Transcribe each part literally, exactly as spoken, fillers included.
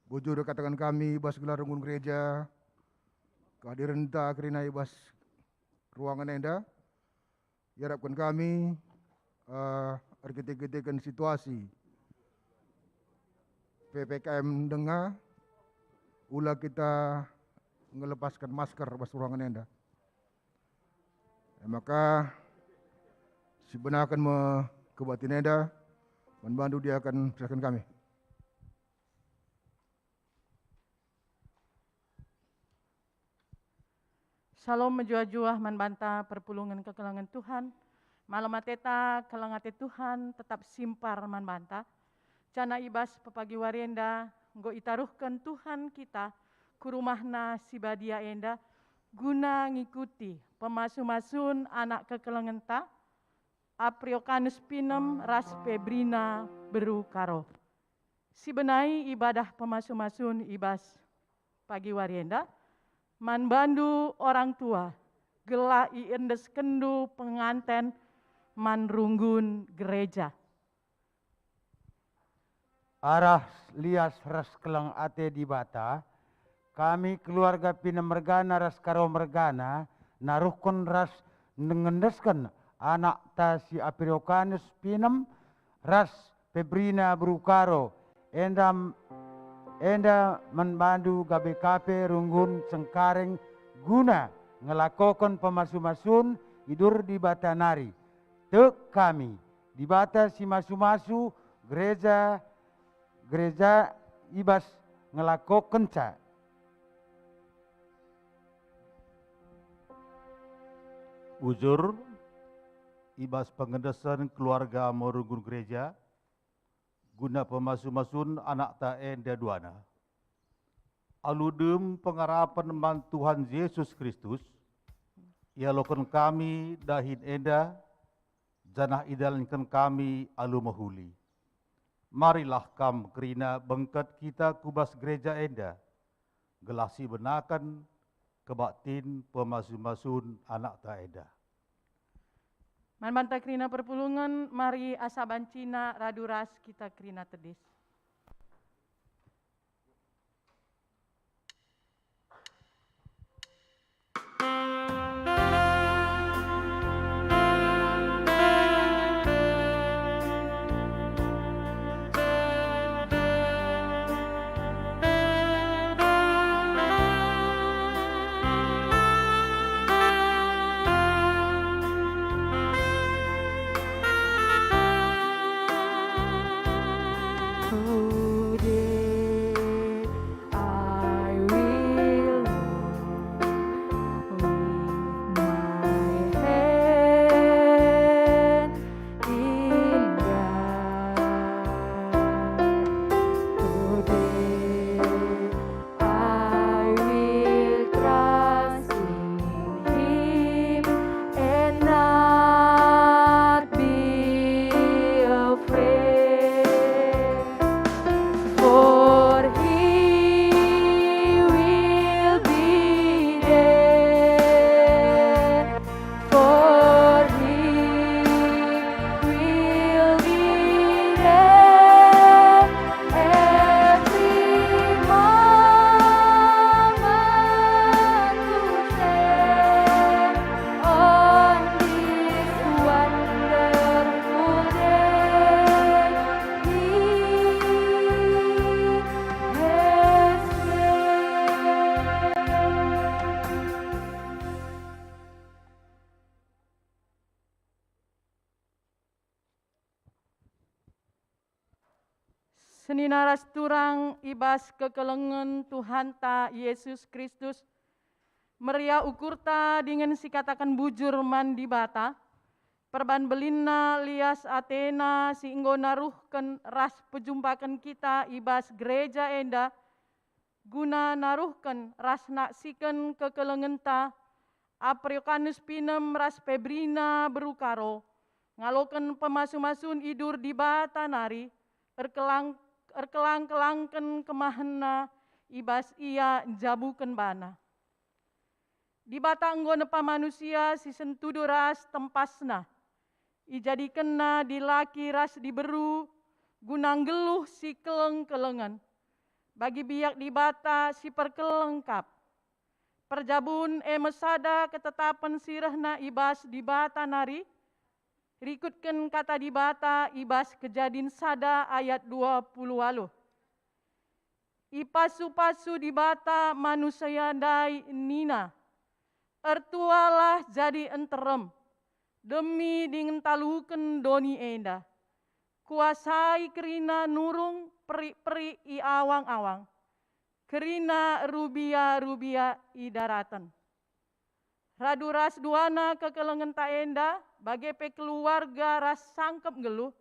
Bujur kataken kami i bas gelar runggun gereja, kehadirenta kerina i bas ruangen enda, iarapken kami, eh, erkite-kiteken situasi P P K M denga, ula kita ngelepasken masker bas ruangen enda. E maka, sibenaken me kebaktin enda, man bandu diaken, silaken kami. Shalom mejuah-juah man banta perpulungen kekelengen Tuhan. Malem ateta, keleng ate Tuhan tetap simpar man banta. Janah i bas pepagi wari enda enggo itaruhken Tuhan kita ku rumahNa si badia enda guna ngikuti pemasu-masun anak kekelengenta, Apriokanus Pinem ras Pebrina beru Karo. Sibenai ibadah pemasu-masun i bas pagi wari enda, man bandu orang tua, gelah iendeskenndu penganten man runggun gereja. Arah lias ras keleng ate Dibata, kami keluarga Pinem mergana ras Karo mergana naruhken ras ngendesken anakta si Apriokanus Pinem ras Pebrina beru Karo, enda, enda man bandu gabe ka pe runggun Cengkareng guna ngelakoken pemasu-masun i dur Dibata nari. Tek kami, Dibata si masu-masu gereja, gereja i bas ngelakokenca. Bujur, i bas pengendesen keluarga merunggun gereja, guna pemasu-masun anakta enda duana. Alu dem pengarapen man Tuhan Jesus Kristus, ialoken kami dahin enda, janah idalanken kami alu mehuli. Marilah kam kerina bengket kita ku bas gereja enda, gelah sibenaken kebaktin pemasu-masun anakta enda. Man banta kerina perpulungen, mari asa bancina radu ras kita kerina tedis. Today I will walk with my hand in God. Today I will trust in Him and not be afraid. For He will be there. For He will be there every moment to share on this wonderful day. He has made. Senina ras turang i bas kekelengen Tuhanta Jesus Kristus, meriah ukurta dingen sikataken bujur man Dibata, perban belinna lias atena si enggo naruhken ras pejumpaken kita i bas gereja enda, guna naruhken ras naksiken kekelengenta, Apriokanus Pinem ras Pebrina beru Karo, ngaloken pemasu-masun i dur Dibata nari, erkelang-, erkelang-kelangken kemahenna i bas ia njabuken bana. Dibata enggo nepa manusia si sentudu ras tempasNa. IjadikenNa dilaki ras diberu guna nggeluh si keleng-kelengen. bagi biak Dibata si perkeleng kap. Perjabun e me sada ketetapen si rehna i bas Dibata nari, rikutken Kata Dibata i bas Kejadin sada ayat dua puluh waluh. Ipasu-pasu Dibata manusia ndai nina, "Ertualah jadi nterem, demi dingen taluken doni enda. Kuasai kerina nurung perik-perik i awang-awang, kerina rubia-rubia i daraten." Radu ras duana kekelengenta enda, bage pe keluarga ras sangkep nggeluh,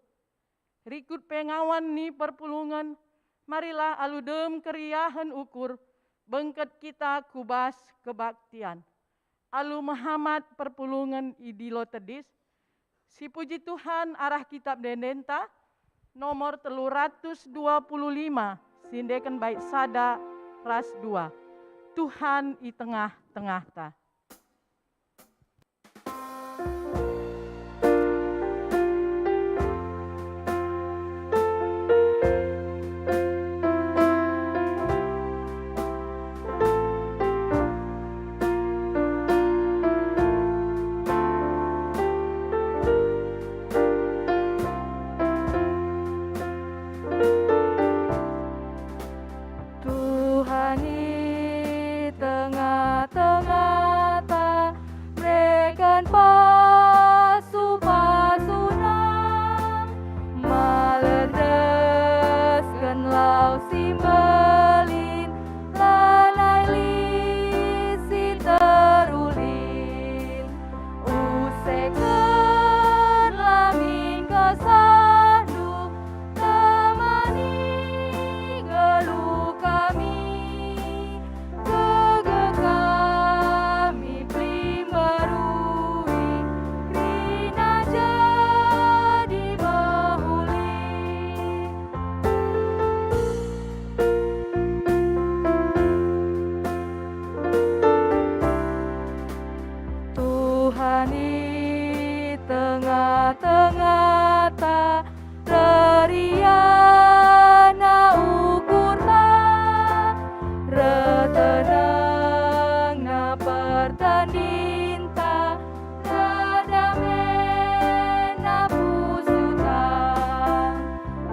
rikut pengawan ni perpulungen, marilah alu dem keriahen ukur, bengket kita ku bas kebaktian. Alu mehamat perpulungen i Dilo Tedis, sipuji Tuhan arah kitab ende-enda, nomor telu ratus dua puluh lima, siendeken bait sada ras dua. Tuhan i tengah-tengahta. Tuhan i tengah-tengahta, mereken pasu-pasuNa, maler desken lau si mbelin, lanai lit si terulin. Usekenlah min kesahndu, temani geluh kami, gegeh kami pelimbarui, kerina jadi mehuli. Tuhan i tengah-tengahta, reriana ukurta, reh tenengna pertendinta, reh damena pusuhta.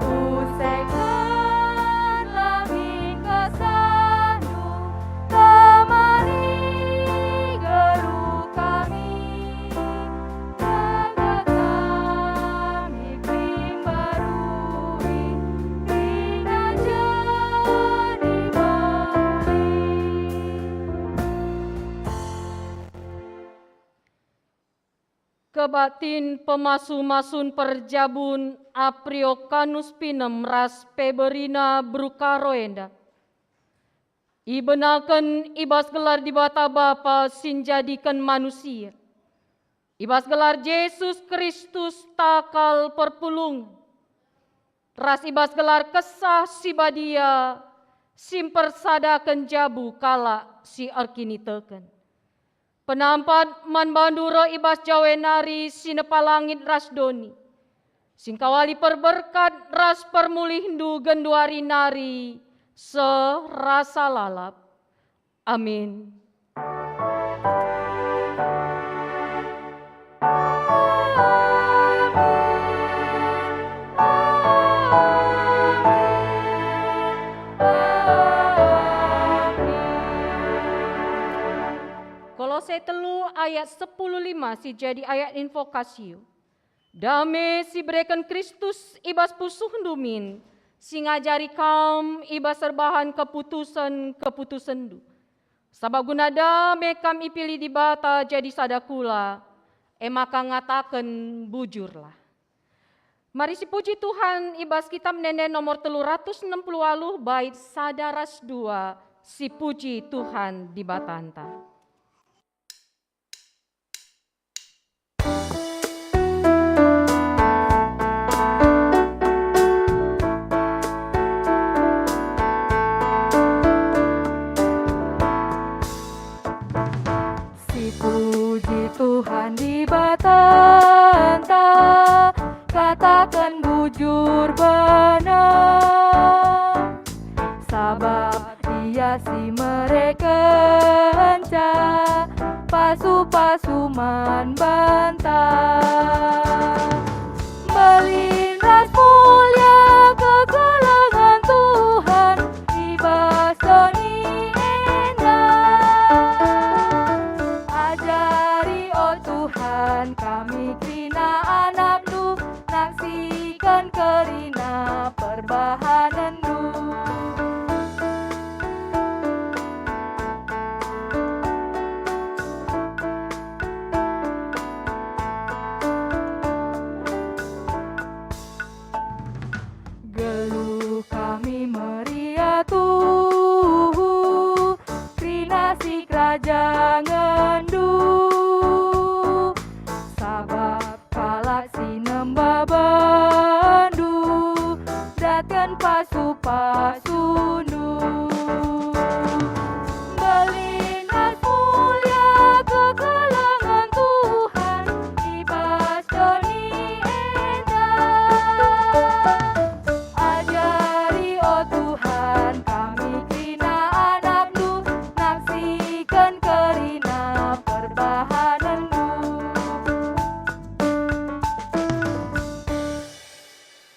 Usekenlah min kesahndu, temani geluh kami, gegeh kami pelimbarui, kerina jadi mehuli. Kebaktin pemasu-masun perjabun Apriokanus Pinem ras Peberina Brukaro enda ibenaken i bas gelar Dibata Bapa si njadiken manusia, i bas gelar Jesus Kristus takal perpulungen, ras i bas gelar Kesah Si Badia si mpersadaken jabu kalak si erkiniteken. Penampat man bandu reh i bas jawe nari si nepa langit ras doni, si engkawali perberkat ras permulihndu genduari nari seh rasa lalap. Amin. Kolose telu ayat sepuluh lima si jadi ayat invokasio. Dame si ibereken Kristus i bas pusuhndu min, si ngajari kam i bas erbahan keputusen-keputusenndu. Sabap guna dame kam ipilih Dibata jadi sada kula, e maka ngataken bujurlah. Mari sipuji Tuhan i bas kitab ende-ende nomor telu ratus enam puluh waluh bait sada ras dua, sipuji Tuhan Dibatanta. Sipuji Tuhan Dibatanta, kataken bujur benar. Sabap perbahanenndu. Geluh kami meriah tuhu, kerina sikerajangenNdu. Sabap kalak si nembah bandu, datken pasu-pasundu. Mbelin ras mulia kekelengen Tuhan i bas doni enda. Ajari, o Tuhan, kami kerina anakNdu, naksiken kerina perbahanenNdu.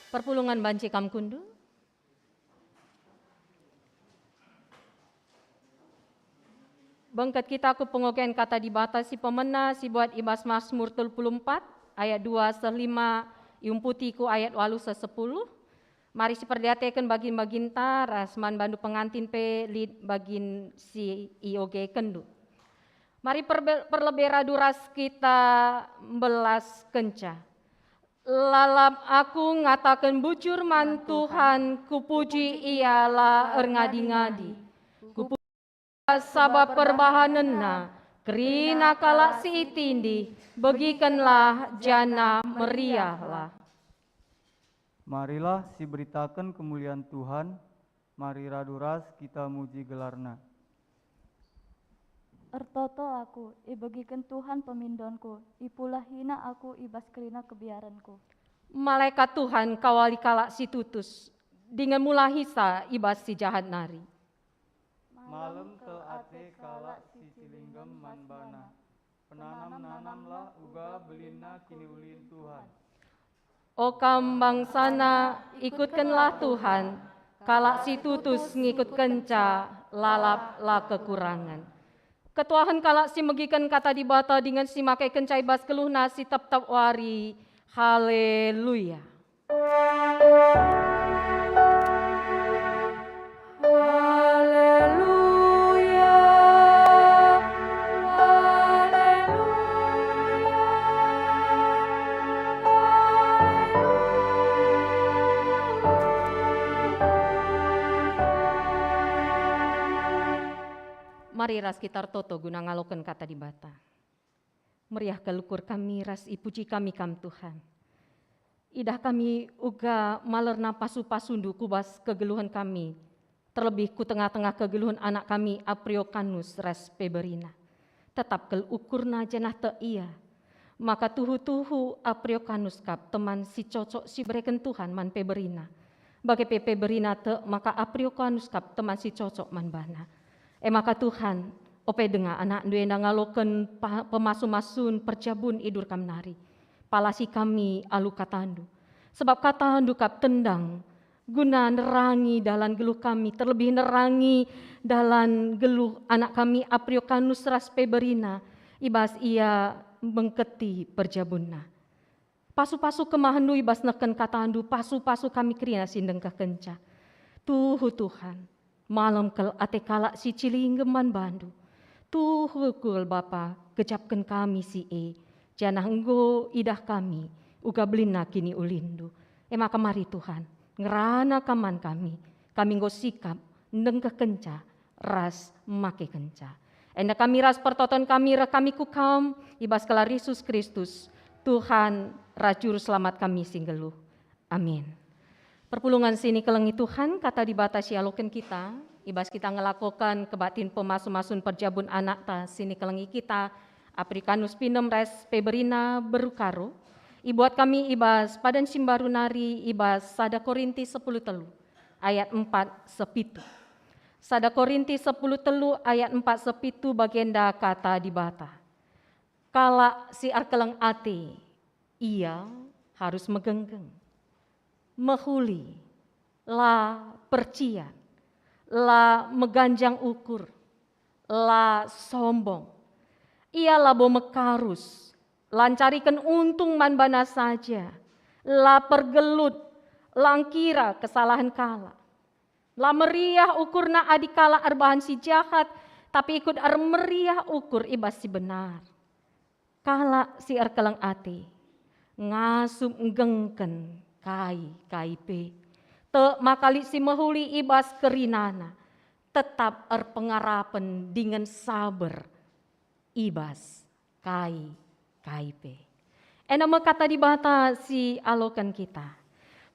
Perpulungen banci kam kundul. Bengket kita ku pengogen Kata Dibata si pemena si buat i bas Masmur telu puluh empat ayat dua seh lima, iumputi ku ayat walu seh sepuluh. Mari siperdiateken bagin-baginta ras man bandu pengantin pe lit bagin si iogekenndu. Mari perbe-, perlebe radu ras kita mbelas kenca. Lalap aku ngataken bujur man Tuhan, kupuji Ia la erngadi-ngadi. Kupuji sabap perbahanenNa, kerina kalak si itindih, begikenlah janah meriahlah. Marilah siberitaken kemulian Tuhan, mari radu ras kita muji gelarNa. Ertoto aku, ibegiken Tuhan pemindonku, ipulahina aku i bas kerina kebiarenku. Malekat Tuhan kawali kalak si tutus, dingen mulahisa i bas si jahat nari. Malem kel ate kalak si cilinggem man baNa. Penanam-nanamlah uga belinna kiniulin Tuhan. O kam bangsaNa, ikutkenlah Tuhan, kalak si tutus ngikutkenca, lalap la kekurangen. Ketuahen kalak si megiken Kata Dibata dingen si makekenca i bas geluhna si tep-tep wari. Haleluya! Haleluya, haleluya, haleluya. Mari ras kita ertoto guna ngaloken Kata Dibata. Meriah kal ukur kami ras ipuji kami Kam, Tuhan. Idah kami uga malerna pasu-pasundu ku bas kegeluhen kami, terlebih ku tengah-tengah kegeluhen anak kami Apriokanus ras Peberina. Tetap kal ukurna janah tek ia, maka tuhu-tuhu Apriokanus kap teman si cocok si bereken Tuhan man Peberina. Bage pe Peberina tek maka Apriokanus kap teman si cocok man bana. E maka Tuhan, ope denga anakndu enda ngaloken pa-, pemasu-masun perjabun idur kam nari. Palasi kami alu katandu. Sebab katandu kap tendang guna nerangi dalan geluh kami, terlebih nerangi dalan geluh anak kami Apriokanus ras Peberina, i bas ia mengketi perjabunna. Pasu-pasu kemahenndu i bas nehken katandu, pasu-pasu kami kerina si ndengkehkenca. Tuhu Tuhan, malem kal ate kalak si cilinggem man bandu. Tuhu kal Bapa, gejapken kami si e, janah enggo idah kami uga belinna kiniulinndu. E maka mari Tuhan, ngerana Kam man kami, kami enggo sikap ndengkehkenca ras makekenca. Enda kami ras pertoton kami reh kami ku Kam, i bas gelar Yesus Kristus, Tuhan ras Juru Selamat kami si nggeluh. Amin. Perpulungen si nikelengi Tuhan, Kata Dibata si ialoken kita, i bas kita ngelakoken kebaktin pemasu-masun perjabun anakta si nikelengi kita, Apriokanus Pinem ras Peberina Berukaro, ibuat kami i bas padan si mbaru nari i bas sada Korinti sepuluh telu ayat empat sepitu. Sada Korinti sepuluh telu ayat empat sepitu bagenda Kata Dibata. Kalak si erkeleng ate, ia harus megenggeng, mehuli, la percian, la meganjang ukur, la sombong. Ia labo mekarus, la ncariken untung man bana saja, la pergelut, La ngkira kesalahen kalak. La meriah ukurna adi kalak erbahan si jahat, tapi ikut ermeriah ukur i bas si benar. Kalak si erkeleng ate, ngasup nggengken kai-kai pe. Tek maka lit si mehuli i bas kerinana, tetap erpengarapen dingen saber i bas kai-kai pe. Enda me kata Dibata si aloken kita.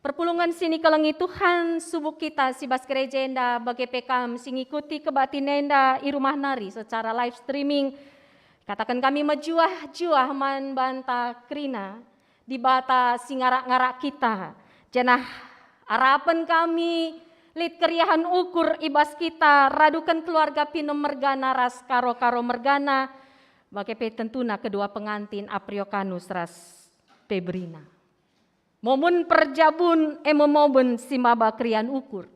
Perpulungen si nikelengi Tuhan, subuk kita si bas gereja enda, bage pe kam si ngikuti kebaktin enda i rumah nari secara live streaming. Kataken kami mejuah-juah man banta kerina Dibata si ngarak-ngarak kita, janah arapen kami lit keriahen ukur i bas kita raduken keluarga Pinem mergana ras Karo-Karo mergana, bage pe tentuna kedua pengantin Aprianus ras Pebrina. Momen perjabun e me momen si maba keriahen ukur.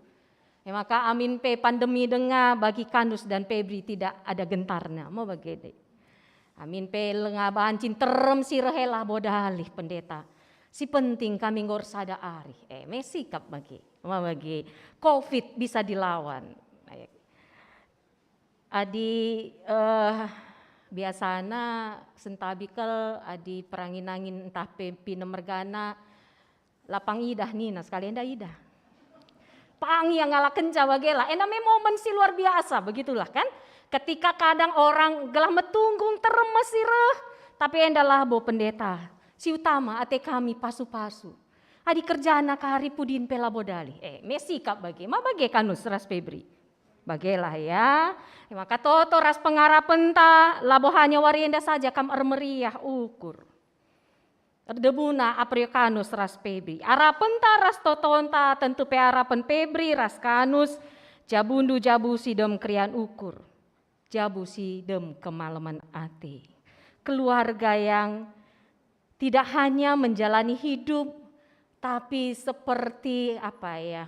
E maka amin pe pandemi denga bagi Kanus dan Pebri tidak ada gentarna, me bage dage. Amin pe lenga banci nterem si reh e labo dalih pendeta. Si penting kami enggo ersada arih. E, me sikap bage. Me bage. Covid bisa dilawan. Adi, eh, biasana sentabi kal adi perangin-angin ntah pe Pinem mergana, lapang idah nina, sekali enda idah. Pang ia ngalakenca bagela, enda me momen si luar biasa, begitulah kan? Ketika kadang orang gelah metunggung terem si reh, tapi enda labo pendeta. Si utama ate kami pasu-pasu. Adi kerjana kari pudin pe labo dalih. Eh, me sikap bage, ma bage Kanus ras Pebri. Bagelah ya. E maka toto ras pengarapenta, labo hanya wari enda saja kam ermeriah ukur. Erdebuna Aprianus ras Pebri. Arapenta ras totonta tentu pe arapen Pebri ras Kanus, jabundu jabu si dem keriahen ukur. Jabu si dem kemalemen ate. Keluarga yang tidak hanya menjalani hidup, tapi seperti apa ya,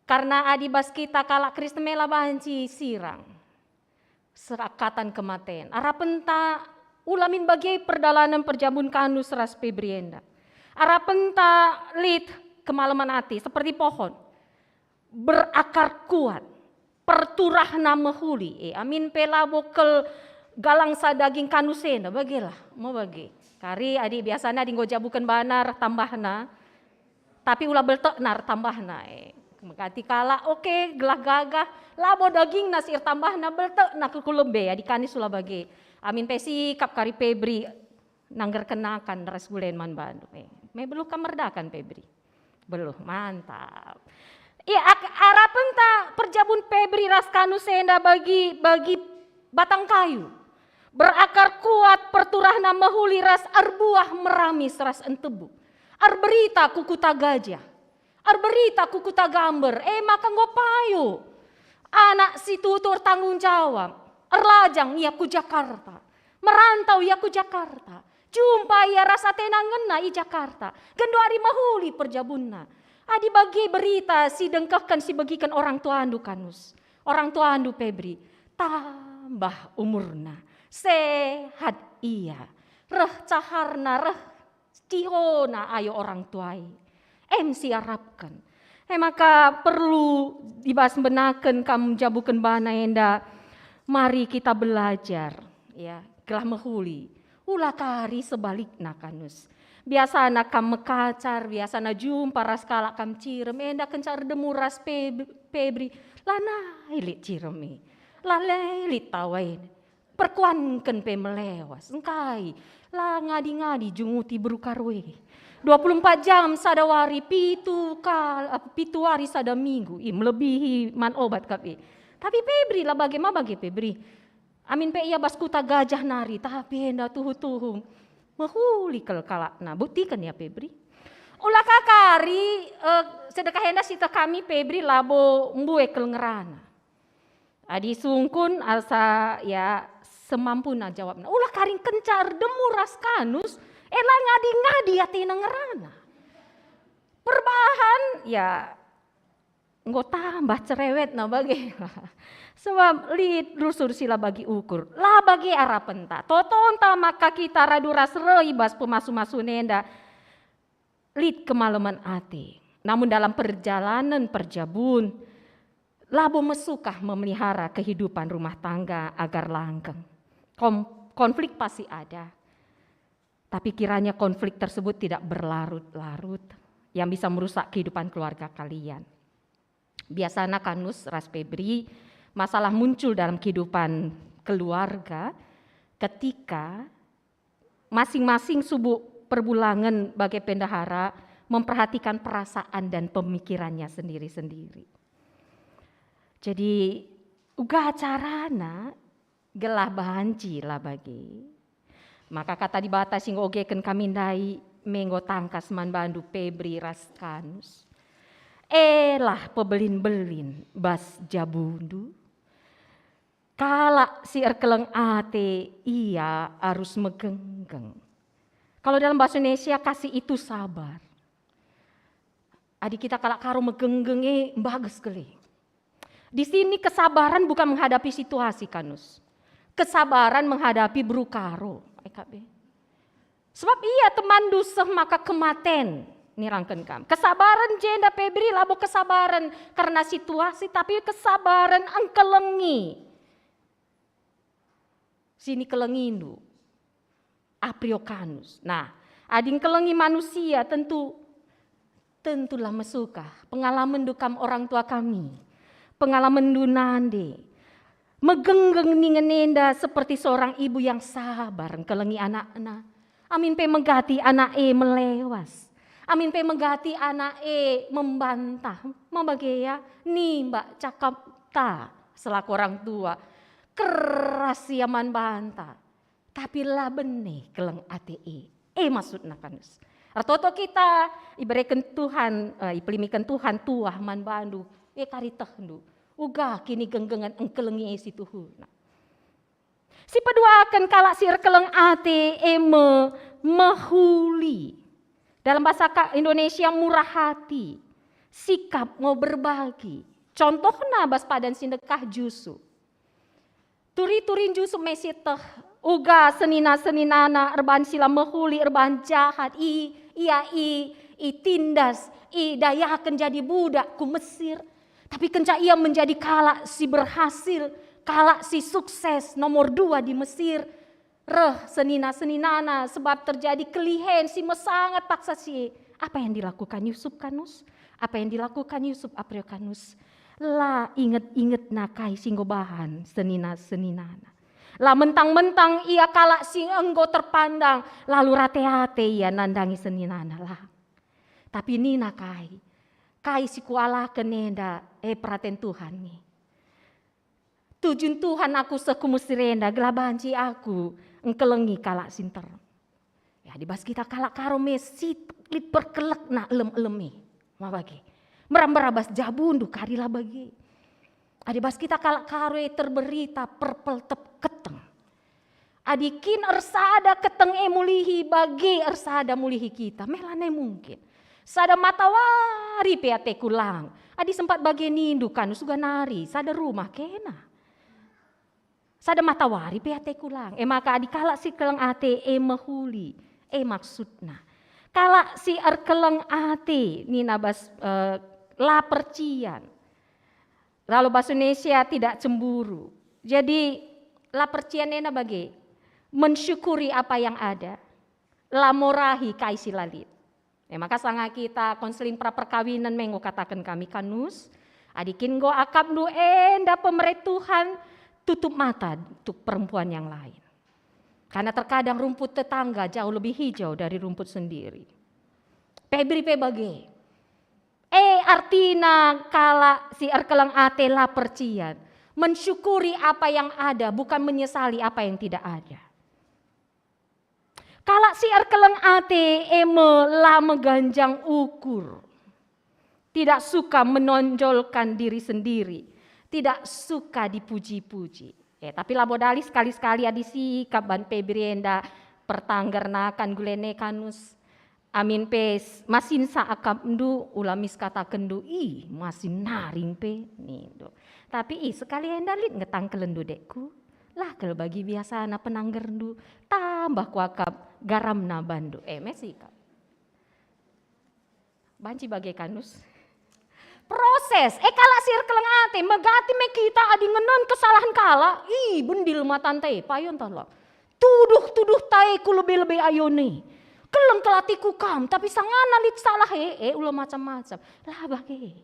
karna adi bas kita kalak Kristen me la banci sirang serakatan kematen. Arapenta ula min bage perdalanen perjabun Kanus ras Pebri enda. Arapenta lit kemalemen ate seperti pohon berakar kuat, perturahna mehuli. Eh, amin pe labo kal galang sadaging Kanus enda, bagelah, me bage. Kari adi biasana adi enggo jabuken bana reh tambahna, tapi ula beltekna reh tambahna, eh. Mekati kalak, oke, gelah gagah, labo dagingna si ertambahna, beltekna ke ku lebe, adi Kanus ula bage. Amin pe sikap kari Pebri nanggerken akan ras gulen man bandu. Eh, me beluh kam merdakan Pebri. Beluh, mantap. Ia ak-, arapenta perjabun Pebri ras Kanus enda bagi, bagi batang kayu. Berakar kuat perturahna mehuli ras erbuah meramis ras entebu. Erberita ku kuta gajah. Erberita ku kuta gamber, e maka enggo payo. Anak si tuhu ertanggung jawab, erlajang ia ku Jakarta, merantau ia ku Jakarta, jumpa ia ras atena ngena i Jakarta, genduari mehuli perjabunna. Adi bage berita si dengkehken si begiken orang tuandu Kanus, orang tuandu Pebri, tambah umurna, sehat ia, reh caharna, reh cihona ayo orang tuai. Em si arapken. E maka perlu dibas mbenaken kam jabuken bana enda. Mari kita belajar, ya, gelah mehuli. Ula kari sebalikna Kanus. Biasana kam mekacar, biasana jumpa ras kalak kam cirem, enda kenca erdemu ras Peb-, Pebri. Lanai lit cirem e. Lalai lit tawa e. Perkuanken pe melewas, engkai la ngadi-ngadi junguti beru Karo e. Dua puluh empat jam sada wari, pitu kal-, apa, pitu wari sada minggu, ih, melebihi man obat kap e. Tapi Pebri la bage ma bage Pebri. Amin pe ia bas kuta gajah nari, tapi enda tuhu-tuhu mehuli kal kalakna. Buktiken ia Pebri. Ula ka kari, eh, sedekah enda sieteh kami Pebri labo mbue kal ngerana. Adi sungkun asa, ya, semampuna jawabna. Ula kari kenca erdemu ras Kanus, e la ngadi-ngadi atena ngerana. Perbahan, ya, enggo tambah cerewetna bage. Sebab lit rusur si la bagi ukur. La bage arapenta. Totonta maka kita radu ras reh i bas pemasu-masu enda. Lit kemalemen ate. Namun dalam perjalanan perjabun, labo mesukah memelihara kehidupan rumah tangga agar langgeng. Kom-, konflik pasti ada. Tapi kiranya konflik tersebut tidak berlarut-larut yang bisa merusak kehidupan keluarga kalian. Biasana Kanus ras Pebri, masalah muncul dalam kehidupan keluarga ketika masing-masing subuk perbulangen bage pendahara memperhatikan perasaan dan pemikirannya sendiri-sendiri. Jadi, uga carana gelah banci la bage. Maka kata Dibata si enggo ogeken kami ndai me enggo tangkas man bandu Pebri ras Kanus. Elah pebelin-belin bas jabundu. Kalak si erkeleng ate ia arus megenggeng. Kalau dalam bahasa Indonesia, kasih itu sabar. Adi kita kalak Karo megenggeng e, mbages kali. Di sini kesabaran bukan menghadapi situasi, Kanus. Kesabaran menghadapi beru Karo. E K B. Sebab ia temanndu seh maka kematen nirangken kam. Kesabaren jenda Pebri labo kesabaren karena situasi, tapi kesabaren engkelengi. Sini kelengindu. Apriokanus. Nah, adi engkelengi manusia tentu, tentulah mesukah pengalamenndu kam orang tua kami. Pengalamenndu nande. Megenggeng ningen enda seperti seorang ibu yang sabar engkelengi anakna. Amin pe megati anak e melewas. Amin pe megati anak e membantah. Ma bage ia nimbak cakapta selaku orang tua. Keras ia man banta. Tapi la bene keleng ate e. E maksudna Kanus. Ertoto kita ibereken Tuhan, eh, ipelimiken Tuhan tuah man bandu. E kari tehndu. Uga kinigenggengen engkelengi e si tuhuna. Sipeduaken kalak si erkeleng ate e me mehuli. Dalam bahasa ka-, Indonesia murah hati. Sikap ngo berbagi. Contohna bas padan si ndekah Jusup. Turi-turin Jusup me sieteh, uga senina-seninana erbahan si la mehuli, erbahan jahat, i, ia i, itindas, idayaken jadi budak ku Mesir. Tapi kenca ia menjadi kalak si berhasil, kalak si sukses nomor dua di Mesir, reh senina-seninana sebab terjadi kelihen si mesangat paksa si e. Apa yang dilakukan Yusup Kanus? Apa yang dilakukan Yusup Apriokanus? La inget-ingetna kai si enggo bahan senina-seninana. La mentang-mentang ia kalak si enggo terpandang, lalu rate-ate ia nandangi seninana, la. Tapi nina kai, kai si kualaken enda, e peraten Tuhan nge. Tujun Tuhan aku seh ku Mesir enda gelah banci aku engkelengi kalak si nterem. Ya, adi bas kita kalak Karo me si lit perkelekna elem-elem e. Ma bage. Mera-mera bas jabundu kari la bage. Adi bas kita kalak Karo e terberita perpeltep keteng. Adi kin ersada keteng e mulihi, bage ersada mulihi kita. Meh lanai mungkin. Sada matawari pe ateku lang. Adi sempat bage nindu Kanus uga nari, sada rumah kena. Sada matawari pe ateku lang. E maka adi kalak si keleng ate e mehuli, e maksudna. Kalak si erkeleng ate nina bas, eh, la percian. Lalu bahasa Indonesia tidak cemburu. Jadi la percian ena bage, mensyukuri apa yang ada, la morahi kai si la lit. E maka sanga kita konseling pra perkawinan me enggo kataken kami Kanus, adi kin enggo akapndu enda pemere Tuhan, tutup mata untuk perempuan yang lain. Karena terkadang rumput tetangga jauh lebih hijau dari rumput sendiri. Pebri pe bage. E artina kalak si erkeleng ate la percian, mensyukuri apa yang ada, bukan menyesali apa yang tidak ada. Kalak si erkeleng ate e me la meganjang ukur, tidak suka menonjolkan diri sendiri, tidak suka dipuji-puji. E, tapi labo dali sekali-sekali adi sikap ban Pebri enda pertanggernakan gulene Kanus. Amin pe s-, masinsa akapndu, ula mis katakenndu, "Ih, masin naring pe," nindu. Tapi ih, sekali enda lit nge tangkelenndu dekku. Lah kal bagi biasana penanggerndu, tambah kuakap garamna bandu. E me sikap. Banci bage kanus. Proses, eh, kalak si erkeleng ate, megati me kita adi ngenen kesalahen kalak, ih, bendil matanta e, payo ntah la. Tuduh-tuduh ta e ku lebe-lebe ayona e. Keleng kal atiku kam, tapi sangana lit salah e, eh, ula macam-macam. La bage.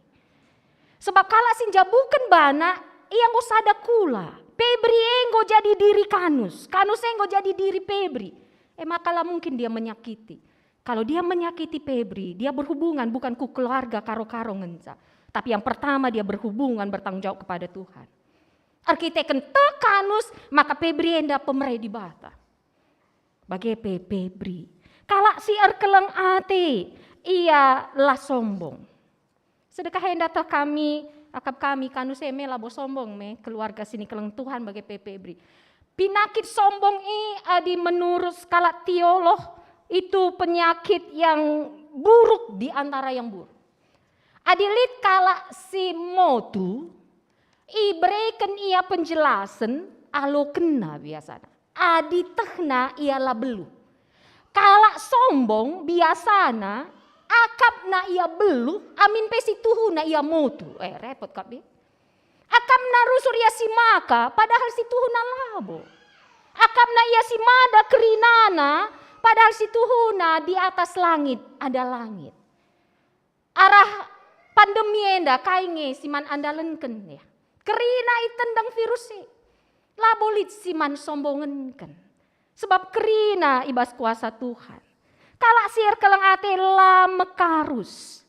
Sebab kalak si njabuken bana, ia enggo sada kula. Pebri e enggo jadi diri Kanus, Kanus e enggo jadi diri Pebri. E maka la mungkin dia menyakiti. Kalau dia menyakiti Pebri, dia berhubungan bukan ku keluarga karo-karo ngenca. Tapi yang pertama dia berhubungan bertanggung jawab kepada Tuhan. Erkiteken tek Kanus, maka Pebri enda pemere Dibata. Bage pe Pebri. Kalak si erkeleng ate, ia la sombong. Sedekah enda teh kami, akap kami, Kanus e me labo sombong me, keluarga si nikeleng Tuhan bage pe Pebri. Pinakit sombong e adi menurut sekalak teolog, itu penyakit yang buruk di antara yang buruk. Adi lit kalak si motu, ibereken ia penjelasen, alokenna biasana. Adi tehna ia la beluh. Kalak sombong biasana akapna ia beluh, amin pe situhuna ia motu. Eh, repot kap, ya. Akapna rusur ia si maka, padahal situhuna labo. Akapna ia si mada kerinana, padahal situhuna di atas langit ada langit. Arah pandemi enda kai nge si man andalenken, ya? Kerina itendeng virus e. Labo lit si man sombongenken. Sebab kerina i bas kuasa Tuhan. Kalak si erkeleng ate la mekarus.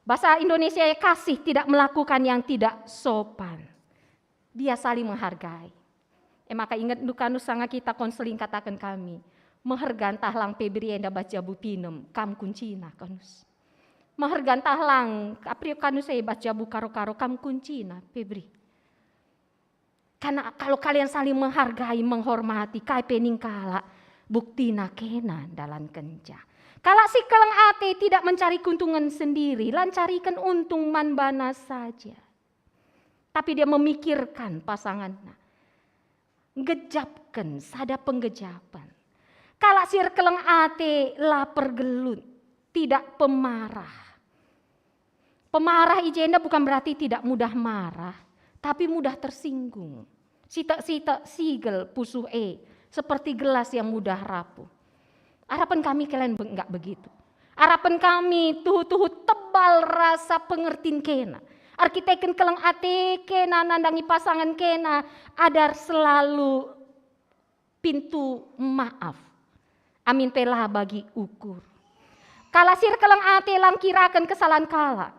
Bahasa Indonesia e, kasih tidak melakukan yang tidak sopan. Dia saling menghargai. E maka ingetndu Kanus sanga kita konseling kataken kami, meherga ntah lang Pebri enda bas jabu pinem, kam kuncina Kanus. Meherga ntah lang aprio Kanus e bas jabu karo-karo, kam kuncina Pebri. Karena kalau kalian saling menghargai, menghormati, kai pe ning kalak, buktina kena dalankenca. Kalak si keleng ate tidak mencari keuntungan sendiri, la ncariken untung man bana saja. Tapi dia memikirkan pasanganna. Nggejapken sada penggejapen. Kalak si erkeleng ate la pergelut, tidak pemarah. Pemarah i jenda bukan berarti tidak mudah marah, tapi mudah tersinggung. Sitek-sitek sigel pusuh e, seperti gelas yang mudah rapuh. Arapen kami kalian be-, enggak begitu. Arapen kami tuhu-tuhu tebal rasa pengertin kena. Erkiteken keleng ate kena nandangi pasangan kena, ada selalu pintu maaf. Amin pe la bagi ukur. Kalak si erkeleng ate la ngkiraken kesalahan kalak.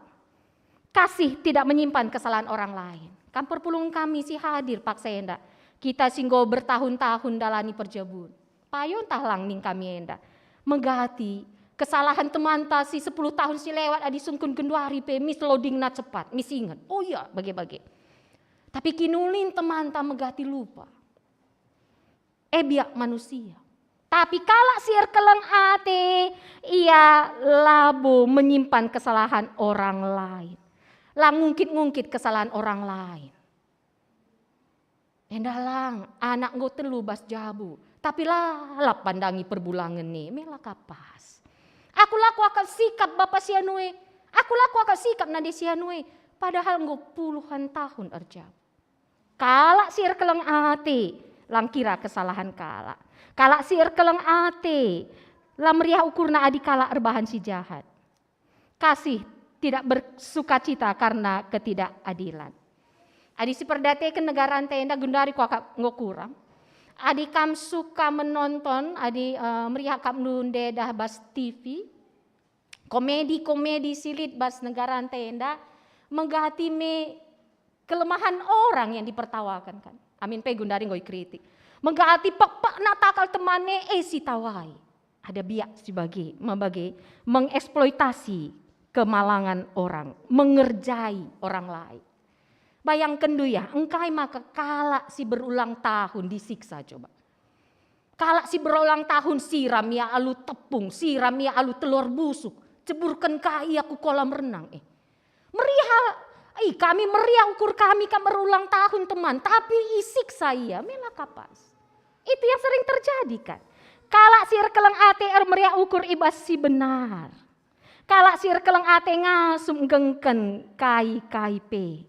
Kasih tidak menyimpan kesalahan orang lain. Kam perpulungen kami si hadir paksa enda. Kita si enggo bertahun-tahun dalani perjabun. Payo ntah lang ning kami enda. Megati kesalahan temanta si sepuluh tahun si lewat adi sungkun genduari pe mis loadingna cepat, mis inget. Oh iya, bage-bage. Tapi kinulin temanta megati lupa. E biak manusia. Tapi kalak si erkeleng ate, ia labo menyimpan kesalahan orang lain. La ngungkit-ngungkit kesalahan orang lain. Enda lang, anak enggo telu bas jabu, tapi lalap pandangi perbulangen e, me la ka pas. Aku la kuakap sikap bapa si anu e, aku la kuakap sikap nande si anu e, padahal enggo puluhan tahun erjabu. Kalak si erkeleng ate, la ngkira kesalahan kalak. Kalak si erkeleng ate, la meriah ukurna adi kalak erbahan si jahat. Kasih tidak bersukacita karena ketidakadilan. Adi siperdiateken negaranta enda, gundari kuakap enggo kurang. Adi kam suka menonton, adi, eh, meriah akapndu ndedah bas T V, komedi-komedi si lit bas negaranta enda, megati me kelemahan orang yang dipertawakan, kan. Amin pe gundari enggo ikritik. Megati pekpekna takal temanna e sitawai. Ada biak si bage, mebage, mengeksploitasi kemalangan orang, mengerjai orang lain. Bayangkenndu ya, engkai maka kalak si berulang tahun disiksa coba? Kalak si berulang tahun siram ia alu tepung, siram ia alu telur busuk, ceburken ka ia ku kolam renang. Eh, meriah, ih, kami meriah ukur kami kam berulang tahun, teman, tapi isiksa ia, me la ka pas. Itu yang sering terjadi, kan? Kalak si erkeleng ate ermeriah ukur i bas si benar. Kalak si erkeleng ate ngasup nggengken kai-kai pe,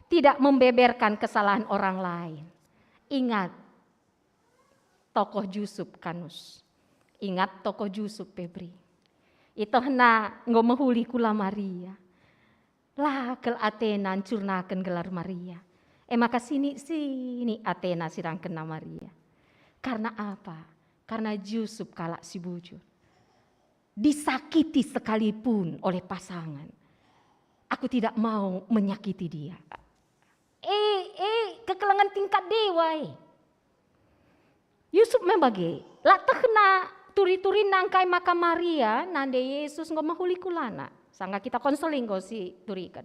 tidak membeberkan kesalahan orang lain. Ingat, tokoh Jusup kanus. Ingat tokoh Jusup, Pebri. Itehna enggo mehuli kula Maria. La kal atena ncurnaken gelar Maria. E maka sinik-sinik atena sirangkenna Maria. Karena apa? Karena Jusup kalak si bujur. Disakiti sekalipun oleh pasangan, aku tidak mau menyakiti dia. Eh, eh, kekelengen tingkat dewa, eh. Yusuf me bage, la tehna turi-turina engkai maka Maria nande Yesus enggo mehuli kulana. Sangga kita konseling enggo si turiken.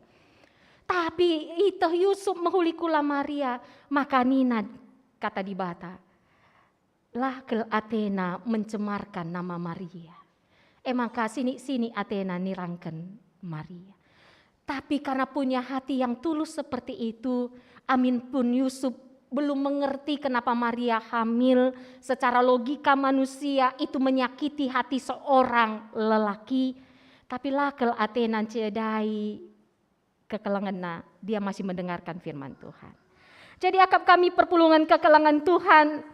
Tapi iteh Yusuf mehuli kula Maria, maka nina kata Dibata, "La kal atena mencemarkan nama Maria." E maka sinik-sinik atena nirangken Maria. Tapi karena punya hati yang tulus seperti itu, amin pun Yusuf belum mengerti kenapa Maria hamil, secara logika manusia itu menyakiti hati seorang lelaki, tapi la kal atena ncidai kekelengenna, dia masih mendengarkan firman Tuhan. Jadi akap kami perpulungen kekelengen Tuhan,